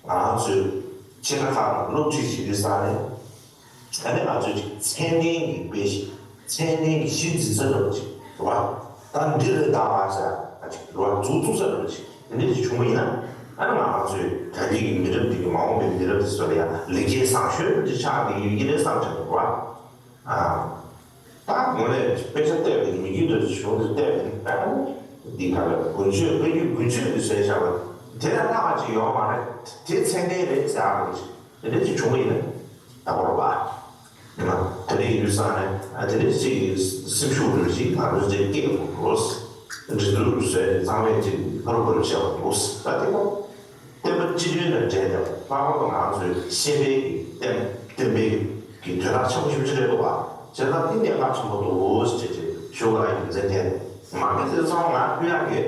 ང་ཚོས་ཆེ་ཕྲ་ཁག་ནང་སློབ་ཁྲིད་བྱེད་དུས་ས་ནས་ཨ་ནི་ང་ཚོས་ཅིག་མཚན་ལྡན་གྱི་དཔེ་ཞིག་མཚན་ལྡན་གྱི་གཞི་འཛིན་ས་འདྲ་པོ་ཅིག་རེད་བ། ད་འདི་རེད་ད་བ་ཟེར་ཨ་ཅིག་རེད་བ། འཛུགས་ཐུབ་ས་འདྲ་པོ་ཅིག་དེ་འདྲ་ཅིག་བྱུང་བ་ཡིན་ན་ཨ་ནི་ང་ཚོས་ད་ལྟའི་གི་མི་རབས་འདི་གི་མ་འོངས་པའི་མི་རབས་འདི་ཚོ་ལ་ཡང་ལེགས་སྐྱེས་བཟང་ཤོས་འདྲ་ཅིག་ཆགས་ཀྱི་ཡོད་ཀྱི་རེད་བསམ་བྱུང་རེད་བ། ཨ། ད་ངོས་ནས་དཔེ་ཆ་བལྟས་པའི་མི་རྒྱུད་དུ་གཞུང་དུ་བལྟས་པའི་ཨ་ནི་འདི་ག་ལ་དགུན་ཆོས་དཔེ་རྒྱུད་དགུན་ཆོས་འདི་བཟོས་བཞག་པ་དེ་ལ་ལྷག་པ་ཅིག་ཡོད་མ་རེད། དེ་ཚད་ལྡན་རེད་ཟེར་ཡག་འདྲ་ཅིག་དེ་འདྲ་ཅིག་བྱུང་བ་ཡིན་ན་ད་གོ་རོ་བ། དེ་འདྲ་ཡིན་དུས་ཙང་ནས་ཨ་དེ་འདྲ་ཅིག་སེམས་ཤུགས་འདྲ་ཅིག་ང་ཚོ་ཅིག་སྐྱེ་དགོས་འགྲོ། འདི་འདུག་བཟོས་ནས་གཙང་མས་ཅིག་ཕ་རུ་ཕ་རུ་བྱས་པ་འདུག་ད་དེ་གོ། བསྟན་པ་སྤྱི་མཐུན་དང་འབྲེལ་ཏེ་ལྷག་པར་དུ་ང་ཚོའི་ཤེས་དཔལ་གྱི་བསྟན་བསྟན་པའི་གི་དོན་དག་ཆེན་པོ་ཞེ་པོ་ཅིག་རེད་འདུག་བ། བྱས་ཙང་འདི་གནད་འགག་ཆེན་པོ་འདུག་ཅེས་ཅེས་ཞུ་བ་ཡིན་ཟེར་ཏེ། མ་གི་དེ་ཚང་མ་ཕུལ་ཡག་གི་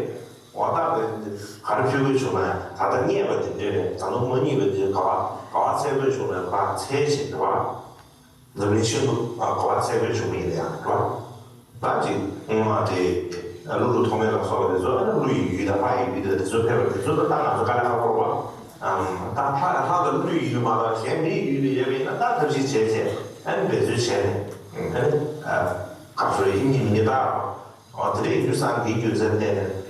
འོ་ད་ག་རེ་ཕུལ་དགོས་བྱུང་ན་ཡང་ད་ལྟ་རྙེད་པ་དེ་འདྲས་རེད། ད་དུང་མ་རྙེད་པ་དེ་ག་བ་ག་བ་འཚོལ་དགོས་བྱུང་ན་ཕར་འཚོལ་བྱེད་འདུག་བ། འཛམ་གླིང་ཤིན་ཏུ་ག་བ་འཚོལ་དགོས་བྱུང་བ་ཡིན་ན་ཡང་རེད་བ། ད་ཅིག་སྔོན་མ་དེ་གླུ་ལུ་ཐོགས་མེད་ལ་སོགས་པ་དེ་ཚོ་ཨ་ནི་གླུ་ཡི་ཡུལ་དང་ལྷ་ཡི་ཡུལ་དང་དེ་ཚོ་ཕེབས་པ་དེ་ཚོ་ད་ལྟ་ང་ཚོ་དཀའ་ལས་ཁག་པོ་རེད་བ། ཨམ། ད་ལྷ་ལྷ་དང་ཀླུ་ཡི་ཡུལ་མ་གཏོགས་གཞན་མིའི་ཡུལ་དུ་ཡོད་པ་ཡིན་ན་ད་ཐབས་ཤེས་བྱས་བྱས་ཨ་ནི་འབད་རྩོལ་བྱས་ནས་ཨ་ནི་ཨ་ག་ཚོད་ཡིན་གཉིས་མིན་གཉིས་ད་ཨ་དེ་འདྲའི་ཡུལ་སང་གི་རྒྱུ་མཚན་བརྟེན་ནས།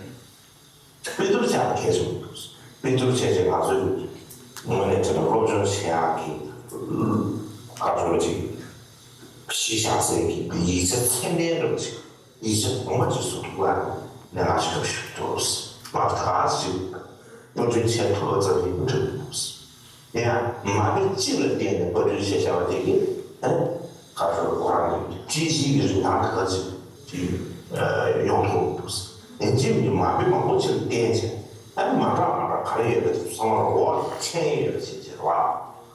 དཔེ་བསྡུར་བྱ་བ་གལ་ཆེན་པོ་འདུག་དཔེ་བསྡུར་བྱས་རྗེས་ང་ཚོས་དངོས་གནས་དྲན་པ་སློབ་སྦྱོང་བྱེད་ཡག་གི་བཀའ་བཀྱོན་ཅིག་གཞི་བཞག་སའི་གི་ཡིག་ཆ་ཚད་ལྡན་འདྲ་པོ་ཅིག་ཡིག་ཆ་ངོ་མ་ཅིག་བཟོ་ཐུབ་པ་ནས་ང་ཞིག་ཐུབ་ཞིག་འདུག་མ་ཐག་ཅིག་དཔེ་སྐྲུན་བྱེད་ཐུབ་པ་ཙམ་ཡིན་འགྲིག་འདུག་དེ་ཡང་མ་དཔེ་གཅིག་ལ་བརྟེན་ནས་བཀའ་བཀྱོན་བྱས་བཞག་པ་དེ་གིས་ཨ་ནི་ཁ་ཤོར་ཁོ་རང་གི་སྤྱི་གཞིའི་རིན་ཐང་ག་ཚོད་ཅིག་ཡོང་ཐུབ་འདུག་ཡིན་གཅིག་མིན་གཅིག་མ་དཔེ་མང་པོ་ཅིག་ལ་བརྟེན་བྱས་ཨ་ནི་མ་འདྲ་མ་འདྲ་ག་རེ་ཡོད་པ་དེ་ཚང་མ་འོག་ལ་མཁྱེན་ཡོད་པ་བྱས་བྱས་རེད་བ།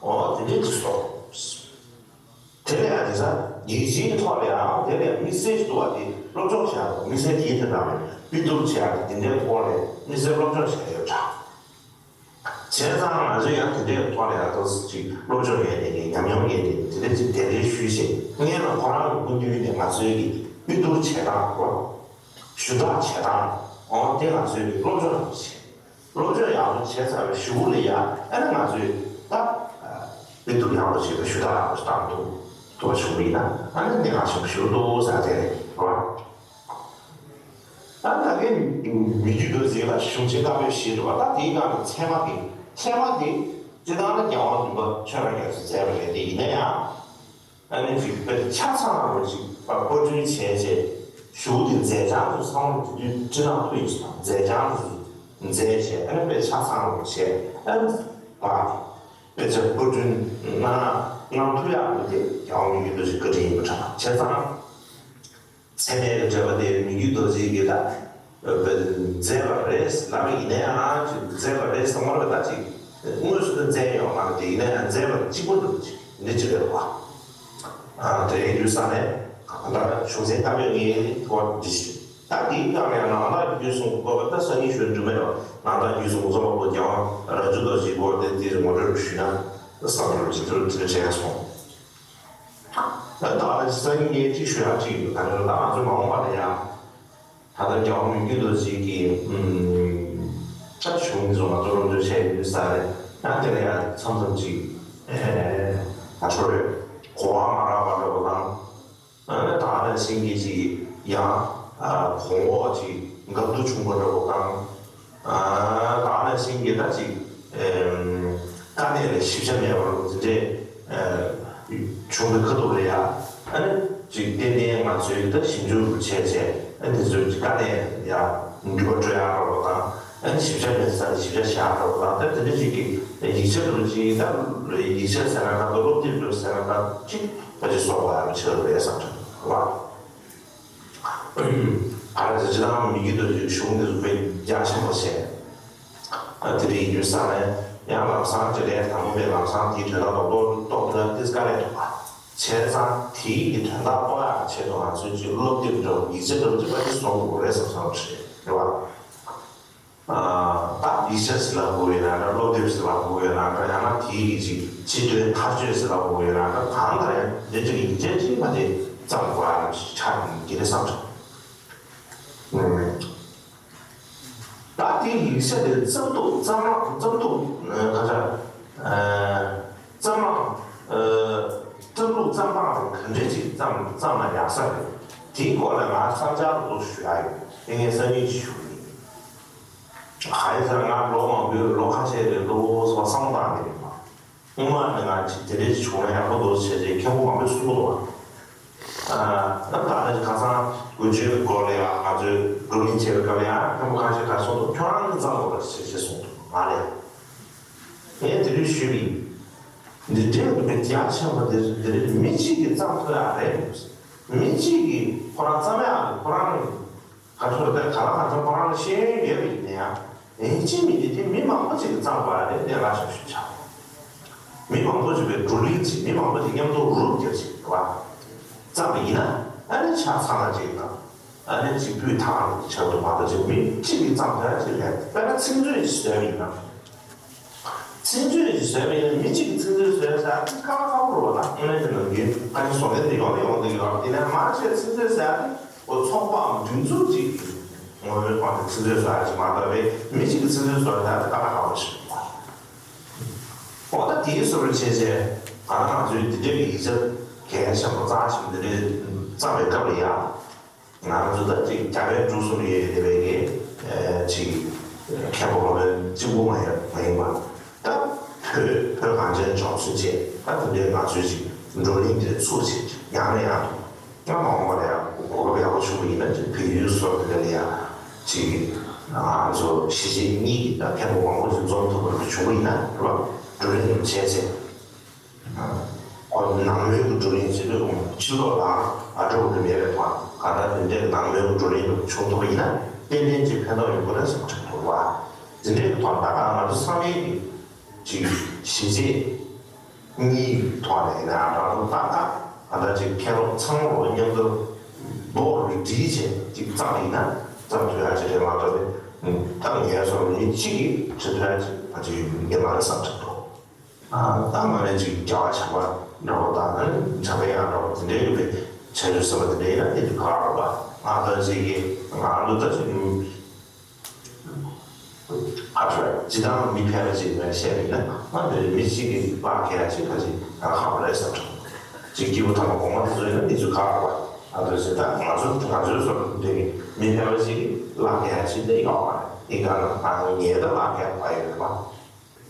འོ་དེ་འདྲས་ཅིག་སོང་། དེ་ལས་ཡང་དེང་སང་ཡིག་ཆའི་ཐོག་ལ་ཡང་དེ་ལས་དམིགས་བསལ་ཞིག་འདུག་བ། དེ་སློབ་སྦྱོང་བྱས་དམིགས་བསལ་དེའི་དེ་འདྲ་བའི་དཔེ་བསྡུར་བྱས་དེ་འདྲའི་སྐོར་ལ་དམིགས་བསལ་སློབ་སྦྱོང་བྱས་ཡོད་འདྲ། བྱས་ཙང་ང་ཚོས་ཡང་དེ་འདྲའི་ཐོག་ལ་ཡང་ཏོག་ཙམ་ཅིག་སློབ་སྦྱོང་ཡས་ནས་ཉམས་མྱོང་ཡས་ནས་དེ་འདྲ་ཅིག་གདན་འདྲེན་ཞུས་བྱས་སྔོན་ལ་ཁོ་རང་གི་སྐུ་མདུན་ནས་ང་ཚོའི་གི་དབུ་བསྡུར་བྱེད་སྟངས་རོ། ཞུ་དག་བྱེད་སྟངས་འོ་དེ་ང་ཚོའི་གི་སློབ་སྦྱོང་ཡག་པོ་བྱས། སློབ་སྦྱོང་ཡག་པོ་བྱས་ཚར་བའི་གཞུག་གུ་ལ་ཡ་ཨ་ནི་ང་ཚོས་ད་དབུ་བསྡུར་ཡག་པོ་བྱས་པའི་ཞུ་དག་ཡག་པོ་ཞིག་བཏང་འདུག་ཐུབ་པ་བྱུང་བ་ཡིན་ན་ཨ་ནི་གནད་འགག་ཆེན་པོ་ཞིག་འདུག་ཟེར་དེ་རེད་རོ། ད་ད་གིན་མི་རྒྱུད་རྡོ་རྗེ་ལ་གཞུང་ཆེན་བཀའ་པོད་བཞི་འདུག་བ། ད་དེའི་ནང་ནས་ཚད་མ་དེ་ཚད་མ་དེ་སྤྱིར་བཏང་ལ་རྒྱལ་དབང་བདུན་པ་ཁྱོད་རང་རྒྱལ་སྲས་མཛད་པ་རེད་དེ་ཡིན་ན་ཡང་ཨ་ནི་ཅིག་དཔེ་ཆ་ཚང་བ་ཅིག་པར་སྐུ་མདུན་བྱས་རྗེས་གཞུག་དེ་མཛད་བྱང་དུ་ཚང་མ་དེ་དུས་སྤྱི་ནང་ཐུགས་ཡིན་ཞིང་མཛད་བྱང་དུ་མཛད་བྱས་ཨ་ནི་དཔེ་ཆ་ཚང་བ་བྱས་ཨ་ནི་པ་དཔེ་ཆ་སྐུ་མདུན་གནང་གནང་ཐུབ་ཡག་པོ་དེ་རྒྱལ་དབང་མི་རྒྱུད་རྡོ་རྗེ་བཀའ་དྲིན་ཡིན་པ་འདྲ་བྱས་ཙང་། ཚད་མའི་འགྲེལ་པ་དེ་མི་རྒྱུད་རྡོ་རྗེ་གིས་ད་མཛད་པ་རེད་ལབ་ཡིན་ན་ཡང་ཅིག་མཛད་པ་རེད་བསམ་པ་རེད། ད་ཅིག་དངོས་སུ་ད་མཛད་ཡོད་མ་རེད་དེ་ཡིན་ན་ཡང་མཛད་པ་གཅིག་པོ་འདུག་ཅིག་འདི་ཅིག་རེད་བ། དེ་ཡིན་དུས་ས་ནས་ད་གཞུང་ཆེན་བཀའ་པོད་ལྔའི་ཐོག་འདི་ཞིག་ད་དེའི་སྒང་ནས་ནང་བདག་རྒྱུད་གསུམ་གོ་བ་ད་སང་ཉིན་ཞུ་འགྲོ་མེད་རོགས་ནང་བདག་རྒྱུད་གསུམ་གོ་ཚོགས་པ་པོ་རྒྱལ་དབང་རྭ་ཅོ་རྡོ་རྗེའི་སྐོར་དེ་དེ་ངོ་སྤྲོད་ཞུས་ན་བསམ་འགྲུབ་ཅིག་དེ་རུ་དེ་འདྲ་བྱས་སོང་། ད་ད་སང་ཉིན་གཅིག་ཞུ་ཡག་གཅིག་ཡོད། ད་ནི་ད་ང་ཚོ་མ་འོངས་པ་ལ་ཡང་ད་ལྟ་རྒྱལ་བ་མི་བསྐྱོད་རྡོ་རྗེ་གི་ད་གཞུང་འདི་ཚོ་ང་ཚོ་སློབ་སྦྱོང་བྱས་ཡོད་ས་རེད། ཡང་དེ་ལ་ཡང་མཚམས་མཚམས་ཅིག་ད་ཚོར་གོ་བ་མ་རག་པ་འདྲ་པོ་དང་། ཨ་ནི་ད་ནང་བཞིན་གྱི་ཅིག་ཡང་གོང་འོག་ཅིག་འགལ་འདུ་བྱུང་བ་འདྲ་པོ་དང་། ད་ནང་བཞིན་གྱི་ད་ཅིག་དཀའ་གནད་ལ་ཞིབ་ཆ་མེད་པ་འདྲ་པོ་དེ་འདྲས་བྱུང་བའི་ཁ་ཐུག་ལ་ཡ་ཨ་ནི་ཅིག་ཏན་ཏན་ང་ཚོས་ད་ཞིབ་འཇུག་བྱས་བྱས་ཨ་ནི་དེ་ཚོའི་དཀའ་གནད་ཡ་འགྲུབ་པ་སྤྲོད་ཡག་འདྲ་པོ་དང་། ཨ་ནི་ཞིབ་ཆ་མེད་ས་ནས་ཞིབ་ཆ་བཞག་འདྲ་པོ་དང་། ད་དེ་འདྲ་ཅིག་གི་ཡིག་ཆ་འདྲ་པོ་ཅིག་ད་ཡིག་ཆ་ཟེར་ན་ད་སློབ་དེབ་འདྲ་པོ་ཟེར་ན་ད་ཅིག་ད་ཅིག་བཟོ་དགོས་ཡག་ཆེ་རེད་བསམ་བྱུང་བ། ག་རེ་ཟེར་སྤྱིར་བཏང་མི་རྒྱུད་རྡོ་རྗེའི་གཞུང་འདི་ཚོ་དཔེ་རྒྱ་ཆེན་པོ་བྱས། ད་དེ་རིང་ཡུལ་ས་ནས་ཡང་ལམ་སང་དེ་ལས་དང་པོ་པའི་ལམ་སང་དེའི་དོན་དག་རྡོག་རྡོག་རྡོག་ཐུབ་ན་ཏིས་དཀའ་ལས་ཐུབ་པ། བྱས་ཙང་དེའི་གི་དོན་དག་རྟོགས་ཡག་ཆེད་དུ་ང་ཚོས་ཅིག་སློབ་དེབ་འདྲ་པོ་ཡིག་ཆ་འདྲ་པོ་ཅིག་པ་ཅིག་བཟོ་དགོས་རེད་བསམ་བསམ་བྱས་རེད་བ། ད་ཡིག་ཆ་ཟེར་ལབ་དགོས་ཡོད་ན་འདྲ། སློབ་དེབ་ཟེར་ལབ་དགོས་ཡོད་ན་འདྲ། ཡང་ན་དེའི་གི་ཅིག་སྤྱི་དོན་མཐའ་དཔྱོད་ཟེར་ལབ་དགོས་ཡོད་ན་འདྲ། གང་ལྟར་ཡང་དེ་ཅིག་ཡིག་ཆ་ཅིག་མ་དེ་བརྩམས་དགོས་ཡག་ཆགས་ཀྱི་རེད་བསམ་བྱུང་། ད་དེ་ཡིག་ཆ་དེ་བརྩམས་ཐུབ་བརྩམས་རང་བརྩམས་ཐུབ་ཁ་ཆ་བརྩམས་རང་བརྩམས་ལུགས་བརྩམས་སྟངས་ག་འདྲས་ཅིག་བརྩམས་བརྩམས་ན་ཡག་ས་རེད། དེའི་སྐོར་ལ་ང་བསམ་འཆར་རུ་ཞུ་ཡག་ཡོད། དེ་ངས་སང་ཉིན་ཞུ་གི་ཡིན། གང་ཡིན་ཟེར་ན་ང་ལོ་མང་པོའི་ལོ་ཁ་ཤས་རིང་ལོ་ཙམ་བསམ་བློ་བཏང་ནས་རེད་མ། སྔོན་མ་ནས་ང་ཅིག་དེ་འདྲས་ཅིག་བྱུང་ན་ཡག་པོ་འདུག་ཟེར་བྱས་མཁན་པོ་མང་པོས་གསུང་གི་འདུག་བ། ཨ་ད་ནི་ཁ་སང་དགུན་ཆོས་ཀྱི་སྐོར་ལ་ཡང་ང་ཚོས་བགྲོ་གླེང་བྱས་པའི་སྐབས་ལ་ཡང་མཁན་པོ་ཁ་ཤས་ཀྱིས་གསུངས་འདུག་ཁྱོད་རང་གིས་བརྩམས་དགོས་རེད་ཟེར་བྱས་གསུངས་འདུག་ང་ལ་ཡང་། ངས་དེ་དུས་ཞུས་པ་ཡིན། འདི་འདྲའི་རྒྱ་ཆེན་པོ་འདི་འདི་རིགས་མི་གཅིག་གིས་བརྩམས་ཐུབ་ཡག་རེད་མི་གཅིག་གིས་ཁོ་རང་བརྩམས་ཡག་ཁོ་རང་ག་ཚོད་དེ་ག་ལ་ག་ཚོད་ཁོ་རང་ལ་ཤེས་ཡོན་ཡོད་པ་ཡིན་ན་ཡང་། ཡིན་གཅིག་མིན་གཅིག་དེ་མི་མང་པོ་ཅིག་གིས་བརྩམས་པ་རེད། དེ་ལ་ཞབས་ཞུ་བྱ། མི་མང་པོ་ཅིག་པའི་བགྲོ་གླེང་ཅིག་མི་མང་པོ་ཅིག་མཉམ་དུ་རུབ་རྒྱབ་ཅིག་རེད་བ། བརྩམས་པ་ཡིན་ན་ཨ་ནི་ཆ་ཚང་ལ་ཅིག་དང་། ཨ་ནི་གཅིག་སྤུས་དག་ཆགས་འདུག་མ་གཏོགས་ཅིག་མི་གཅིག་གིས་བརྩམས་ཐུབ་ཡག་ཅིག་རེད། དཔེར་ན་ཚིག་མཛོད་ཅིག་བཟོས་པ་ཡིན་ན། ཚིག་མཛོད་ཅིག་བཟོས་པ་ཡིན་ན་མི་གཅིག་གིས་ཚིག་མཛོད་བཟོས་ཟེར་ཡག་དེ་དཀའ་ལས་ཁག་པོ་རེད་བ། ད་ཨིན་ལན་གྱི་ནང་གི་དཀའ་ངལ་བཟོ་མཁན་དེ་ཡོང་ནས་ཡོང་བསྡད་ཡོད་རེད། དེ་ནས་མང་ཆེ་ཚིག་མཛོད་ཟེར་ཡག་དེ་འོ་ཚོགས་པའམ་སྒྲིག་འཛུགས་གཅིག་གི་ངོ་བོའི་ཐོག་ནས་ཚིག་མཛོད་བཟོ་ཡག་ཅིག་མ་གཏོགས་པའི་མི་གཅིག་གིས་ཚིག་མཛོད་བཟོ་ཡག་དེ་དཀའ་ལས་ཁག་པོ་ཞིག་རེད་བ། འོ་ད་དེའི་བཟོ་འདྲ་བྱས་བྱས་ང་རང་ཚོའི་འདི་འདྲའི་ཡིག་ཆ་གལ་ཆེན་པོ་རྩ་ཆེན་པོ་འདི་འདྲའི་བརྩམས་པའི་སྐབས་ལ་ཡ། ང་རང་ཚོ་ད་ཅིག་རྒྱ་བལ་འབྲུག་གསུམ་ཡོད་ཡོད་པའི་གི་ཅིག་མཁན་པོ་སློབ་དཔོན་གཅིག་པུ་མ་ཡིན་པ། ད་བོད་བོད་གངས་ཅན་ལྗོངས་ཚུན་ཆད་ད་དེ་འདྲའི་ང་ཚོའི་ཅིག་བགྲོ་གླེང་འདིར་ཚུགས་བྱས་ཡང་ནས་ཡང་དུ་ཡང་མ་འོངས་པ་ལ་ཡང་གོ་སྐབས་ཡག་པོ་བྱུང་བ་ཡིན་ན་ཅིག་བལ་ཡུལ་སོགས་དེ་འདྲ་ལ་ཡང་ཅིག་ང་ཚོ་གཞིས་བྱེས་གཉིས་ཀྱི་ད་མཁན་པོ་མང་པོ་ཅིག་འཛོམས་ཐུབ་པ་བྱུང་བ་ཡིན་ན་རེད་བ། བགྲོ་གླེང་འདིར་བྱས་ཚེ། ཁོ་ནང་མོལ་གྱི་བགྲོ་གླེང་བྱེད་དུས་ཕྱི་ལོགས་ལ་ཨ་འདྲ་བོ་དེ་མེད་པའི་ཐོག་ག་ད་དེ་འདྲའི་ནང་མོལ་གྱི་བགྲོ་གླེང་དུ་བྱུང་ཐུབ་པ་ཡིན་ན་ཏན་ཏན་ཅིག་ཕན་ཐོགས་ཡོང་གི་རེད་བསམ་གྱི་འདུག་བ། དེ་འདྲའི་ཐོག་ད་ག་ང་ཚོ་ཚང་མའི་གི་ཅིག་གཞིས་བྱེས་གཉིས་ཐོག་ནས་ཡིན་ན་ཨ་འདྲ་བོ་ཏག་ཏག་ཨ་ད་ཅིག་མཁན་སློབ་ཚང་མ་མཉམ་དུ་རྡོག་རུ་སྒྲིལ་བྱས་ཅིག་བརྩམས་ཡིན་ན་བརྩམས་ཐུབ་ཡག་ཅིག་རེད་མ་གཏོགས་པའི། ད་ངའི་སོགས་མི་གཅིག་གིས་ཁྲི་ཐོན་ཅིག་ཕལ་ཆེར་ཡོད་མཁན་མ་རེད་བསམ་གྱི་འདུག་ཨ་ད་མ་རེད་ཅིག་རྒྱལ་བ་བྱམས་པ་འདྲ་བོ་དང་ཨ་ནི་བྱམས་པ་ཡང་འདྲ་བོ་དེ་འདྲའི་ཡོད་པའི་བྱ་སྤྱོད་ཟེར་བ་དེ་འདྲའི་ཡང་དེ་ཚོ་ག་རེ་བ་ང་ད་ཅིག་གིས་ང་ལོ་ད་ཅིག་ཨ་ཕྲ་ཇི་ལྟར་མི་ཕལ་པ་ཅིག་ཡིན་པ་བཤད་པ་ཡིན་ན་ང་འདི་མི་གཅིག་གིས་ལག་ཁེལ་ཡ་ཅིག་ཁ་ཅིག་ཡང་ཁག་པོ་རེད་བསམ་བྱུང་། ཅིག་སྐྱེས་བུ་ཐོག་མ་གོང་མ་དེ་ཚོ་ཡིན་ན་དེ་ཚོ་ཁག་པོ་རེད། ཨ་ད་ཅིག་ད་ང་ཚོ་ང་ཚོའི་བཟོ་འདི་གི་མི་ཕལ་པ་ཅིག་གིས་ལག་ཁེལ་ཡ་ཅིག་དེ་ཡོད་མ་རེད། དེ་ག་ན་ང་ངའི་ད་ལག་ཁེལ་བ་ཡོད་རེད་པ།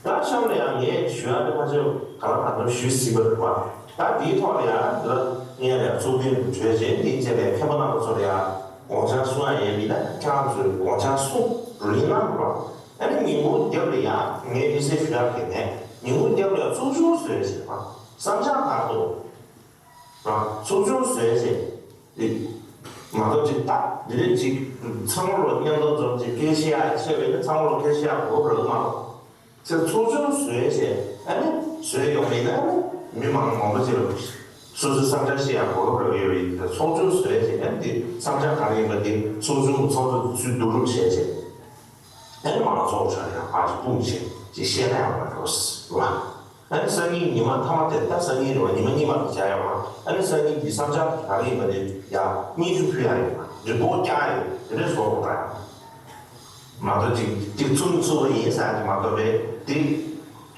ད་གཤམ་ལ་ཡང་ངས་ཞུ་ཡ་དེ་ཕལ་ཆེར་ག་ལ་ག་ཚོད་ཞུས་ཟིན་པ་རེད་པ། ད་དེའི་ཐོག་ལ་ཡང་འདི་ལ་ངས་ལ་ཚུགས་ཐུན་གྲོས་ཆོད་དེའི་རྗེས་ལ་མཁན་པོ་རྣམ་པ་ཚོ་ལ་ཡང་དགོངས་འཆར་གསུང་ཡ་ཡིན་མིན་ན་ཁྱེད་རང་ཚོས་དགོངས་འཆར་གསུང་བགྲོ་གླེང་གནང་རོགས། ཨ་ནི་ཉིན་གུང་རྒྱབ་ལ་ཡང་ངས་དམིགས་བསལ་ཞུ་ཡ་གལ་ནས་ཉིན་གུང་རྒྱབ་ལ་ཡང་ཚོགས་ཆུང་བཟོས་བྱས་པ་བསམ་འཆར་གང་འདུག་རང་ཚོགས་ཆུང་བཟོས་བྱས་ཏེ་མ་གཏོགས་ཅིག་ད་འདི་རེད་ཅིག་ཚང་མ་ལོ་མཉམ་དུ་འཛོམས་ཅིག་སྐད་ཆ་བཤད་ཡ་ཆེ་བས་ན་ཚང་མ་ལོ་སྐད་ཆ་བཤད་ཡ་གོ་སྐབས་རག་གི་མ་རེད། ཚེ་ཚོགས་ཆུང་བཟོས་བྱས་ཨ་ནི་བཟོས་ཡོང་མིན་ན་ཨ་ནི་མི་མང་མང་པོ་ཅིག་ལ་སོ་སོའི་བསམ་འཆར་བཤད་ཡ་གོ་སྐབས་རག་ཡོད་པ་ཡིན་ཙང་ཚོགས་ཆུང་བཟོས་བྱས་ཨ་ནི་དེ་བསམ་འཆར་ག་རེ་ཡིན་པ་དེ་ཚོགས་ཆུང་གི་ཚོགས་གཙོ་དེ་ཚོས་བསྡུ་རུབ་བྱས་བྱས། ཨ་ནི་མང་ཚོགས་ཁྲོད་ཡང་ཕར་ཅིག་སྤུངས་བྱས་ཅིག་བཤད་ན་ཡང་མ་འགྲོ་ཟེར་བ། ཨ་ནི་སང་ཉིན་ཉི་མ་མཐའ་མ་དེ་ད་སང་ཉིན་རེད་བ། ཉི་མ་གཉིས་མ་དེ་བྱ་ཡ་བ། ཨ་ནི་སང་ཉིན་གྱི་བསམ་འཆར་ག་རེ་ཡིན་པ་དེ་ཡང་སྙན་ཞུ་ཕུལ་ཡ་ཡོད་པ། རི་པོ་ཊི་རྒྱག་ཡ་ཡོད་དེ་འདྲས་བཟོ་དགོས་པ་ཡང་མ་གཏོགས་ཅིག་ཅིག་ཚུགས་མི་ཚུགས་པ་ཡིན་ཟེར་ཡ་ཅིག་མ་གཏོགས་པས་དེ་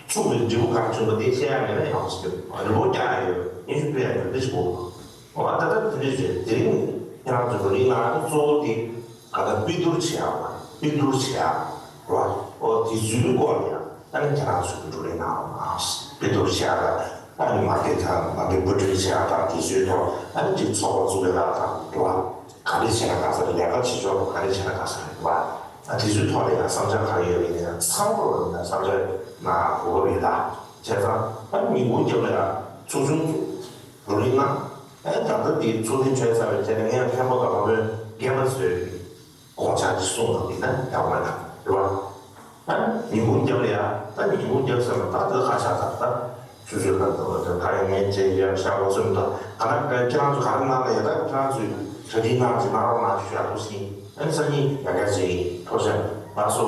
ཚུགས་པའི་འབྲས་བུ་ག་རེ་བྱུང་པ་དེ་བཤད་ཡ་མེད་ན་ཡག་པོ་ཞིག་རེད། རི་པོ་ཊི་རྒྱག་ཡ་ཡོད། སྙན་ཞུ་ཕུལ་ཡ་ཡོད། དེ་ཞིག་དགོས། འོ་ད་ལྟ་དེ་འདྲ་བྱས་དེ་རིང་ཁྱེད་རང་ཚོ་བགྲོ་གླེང་གནང་ཡ་གཙོ་བོ་དེ་ག་ད་དཔེ་བསྡུར་བྱེད་ཡ་བ། དཔེ་བསྡུར་བྱེད་ཡ་བ། འོ་དེ་ཚོའི་སྐོར་ལ་ཡང་ཨ་ནི་ཁྱེད་རང་ཚོས་བགྲོ་གླེང་གནང་རོགས་གནང་། དཔེ་བསྡུར་བྱེད་ཡ་དང་ཨ་ནི་མ་དཔེ་དང་མ་དཔེ་འབུར་འདྲེན་བྱེད་ཡ་དང་དེ་ཚོའི་ཐོག་ཨ་ནི་ཅིག་ཚོགས་པ་བཙུགས་ཡ་དང་འགྲོ་བ་ག་རེ་བྱས་ན་དགའ་ས་རེད། ལས་ཀ་བྱེད་ཕྱོགས་ག་རེ་བྱས་ན་དགའ་ས་རེད་བ། ཨ་དེ་ཚོའི་ཐོག་ལ་ཡང་བསམ་འཆར་ག་རེ་ཡོད་མེད་ཡང་ཚང་མ་ལ་ཡང་བསམ་འཆར་གནང་གོ་སྐབས་ཡོད་ད། བྱས་ཙང་ཨ་ནི་ཉིན་གུང་རྒྱབ་ལ་ཡང་ཚོགས་ཆུང་བཙུགས། བགྲོ་གླེང་གནང་། ཨ་ད་ལྟ་འདི་ཚོགས་ཐེངས་ཆོད་ཚར་བའི་རྗེས་ལ་ངས་མཁན་པོ་དང་བློན་པོའི་རྒན་པ་ཚོའི་དགོངས་འཆར་འདི་གསུངས་དང་མིན་ན་ཡག་པོ་མེད་དམ་རེད་བ། ཨ་ཉིན་གུང་རྒྱབ་ལ་ཡ་ད་ཉིན་གུང་རྒྱབ་ཟེར་ན་ད་ལྟ་ཁ་ཤགས་ད་ད་ཆུ་ཚོད་ད་ད་ད་ད་ཡང་ངས་བྱས་ཡ་ཤག་པ་ཚོས་ད་ད་ན་ཁྱེད་རང་ཚོ་ག་རེ་གནང་ན་ཡ་ད་ཁྱེད་རང་ཚོས་གྲ་སྒྲིག་གནང་ཅིག་གནང་རོགས་གནང་ཞུ་ཡག་པོ་ཞིག་ཨ་ནི་སང་ཉིན་ཡང་བསྐྱར་བྱས་ཡིན། ཐུགས་རྗེ་ཆེ། ལགས་སོ།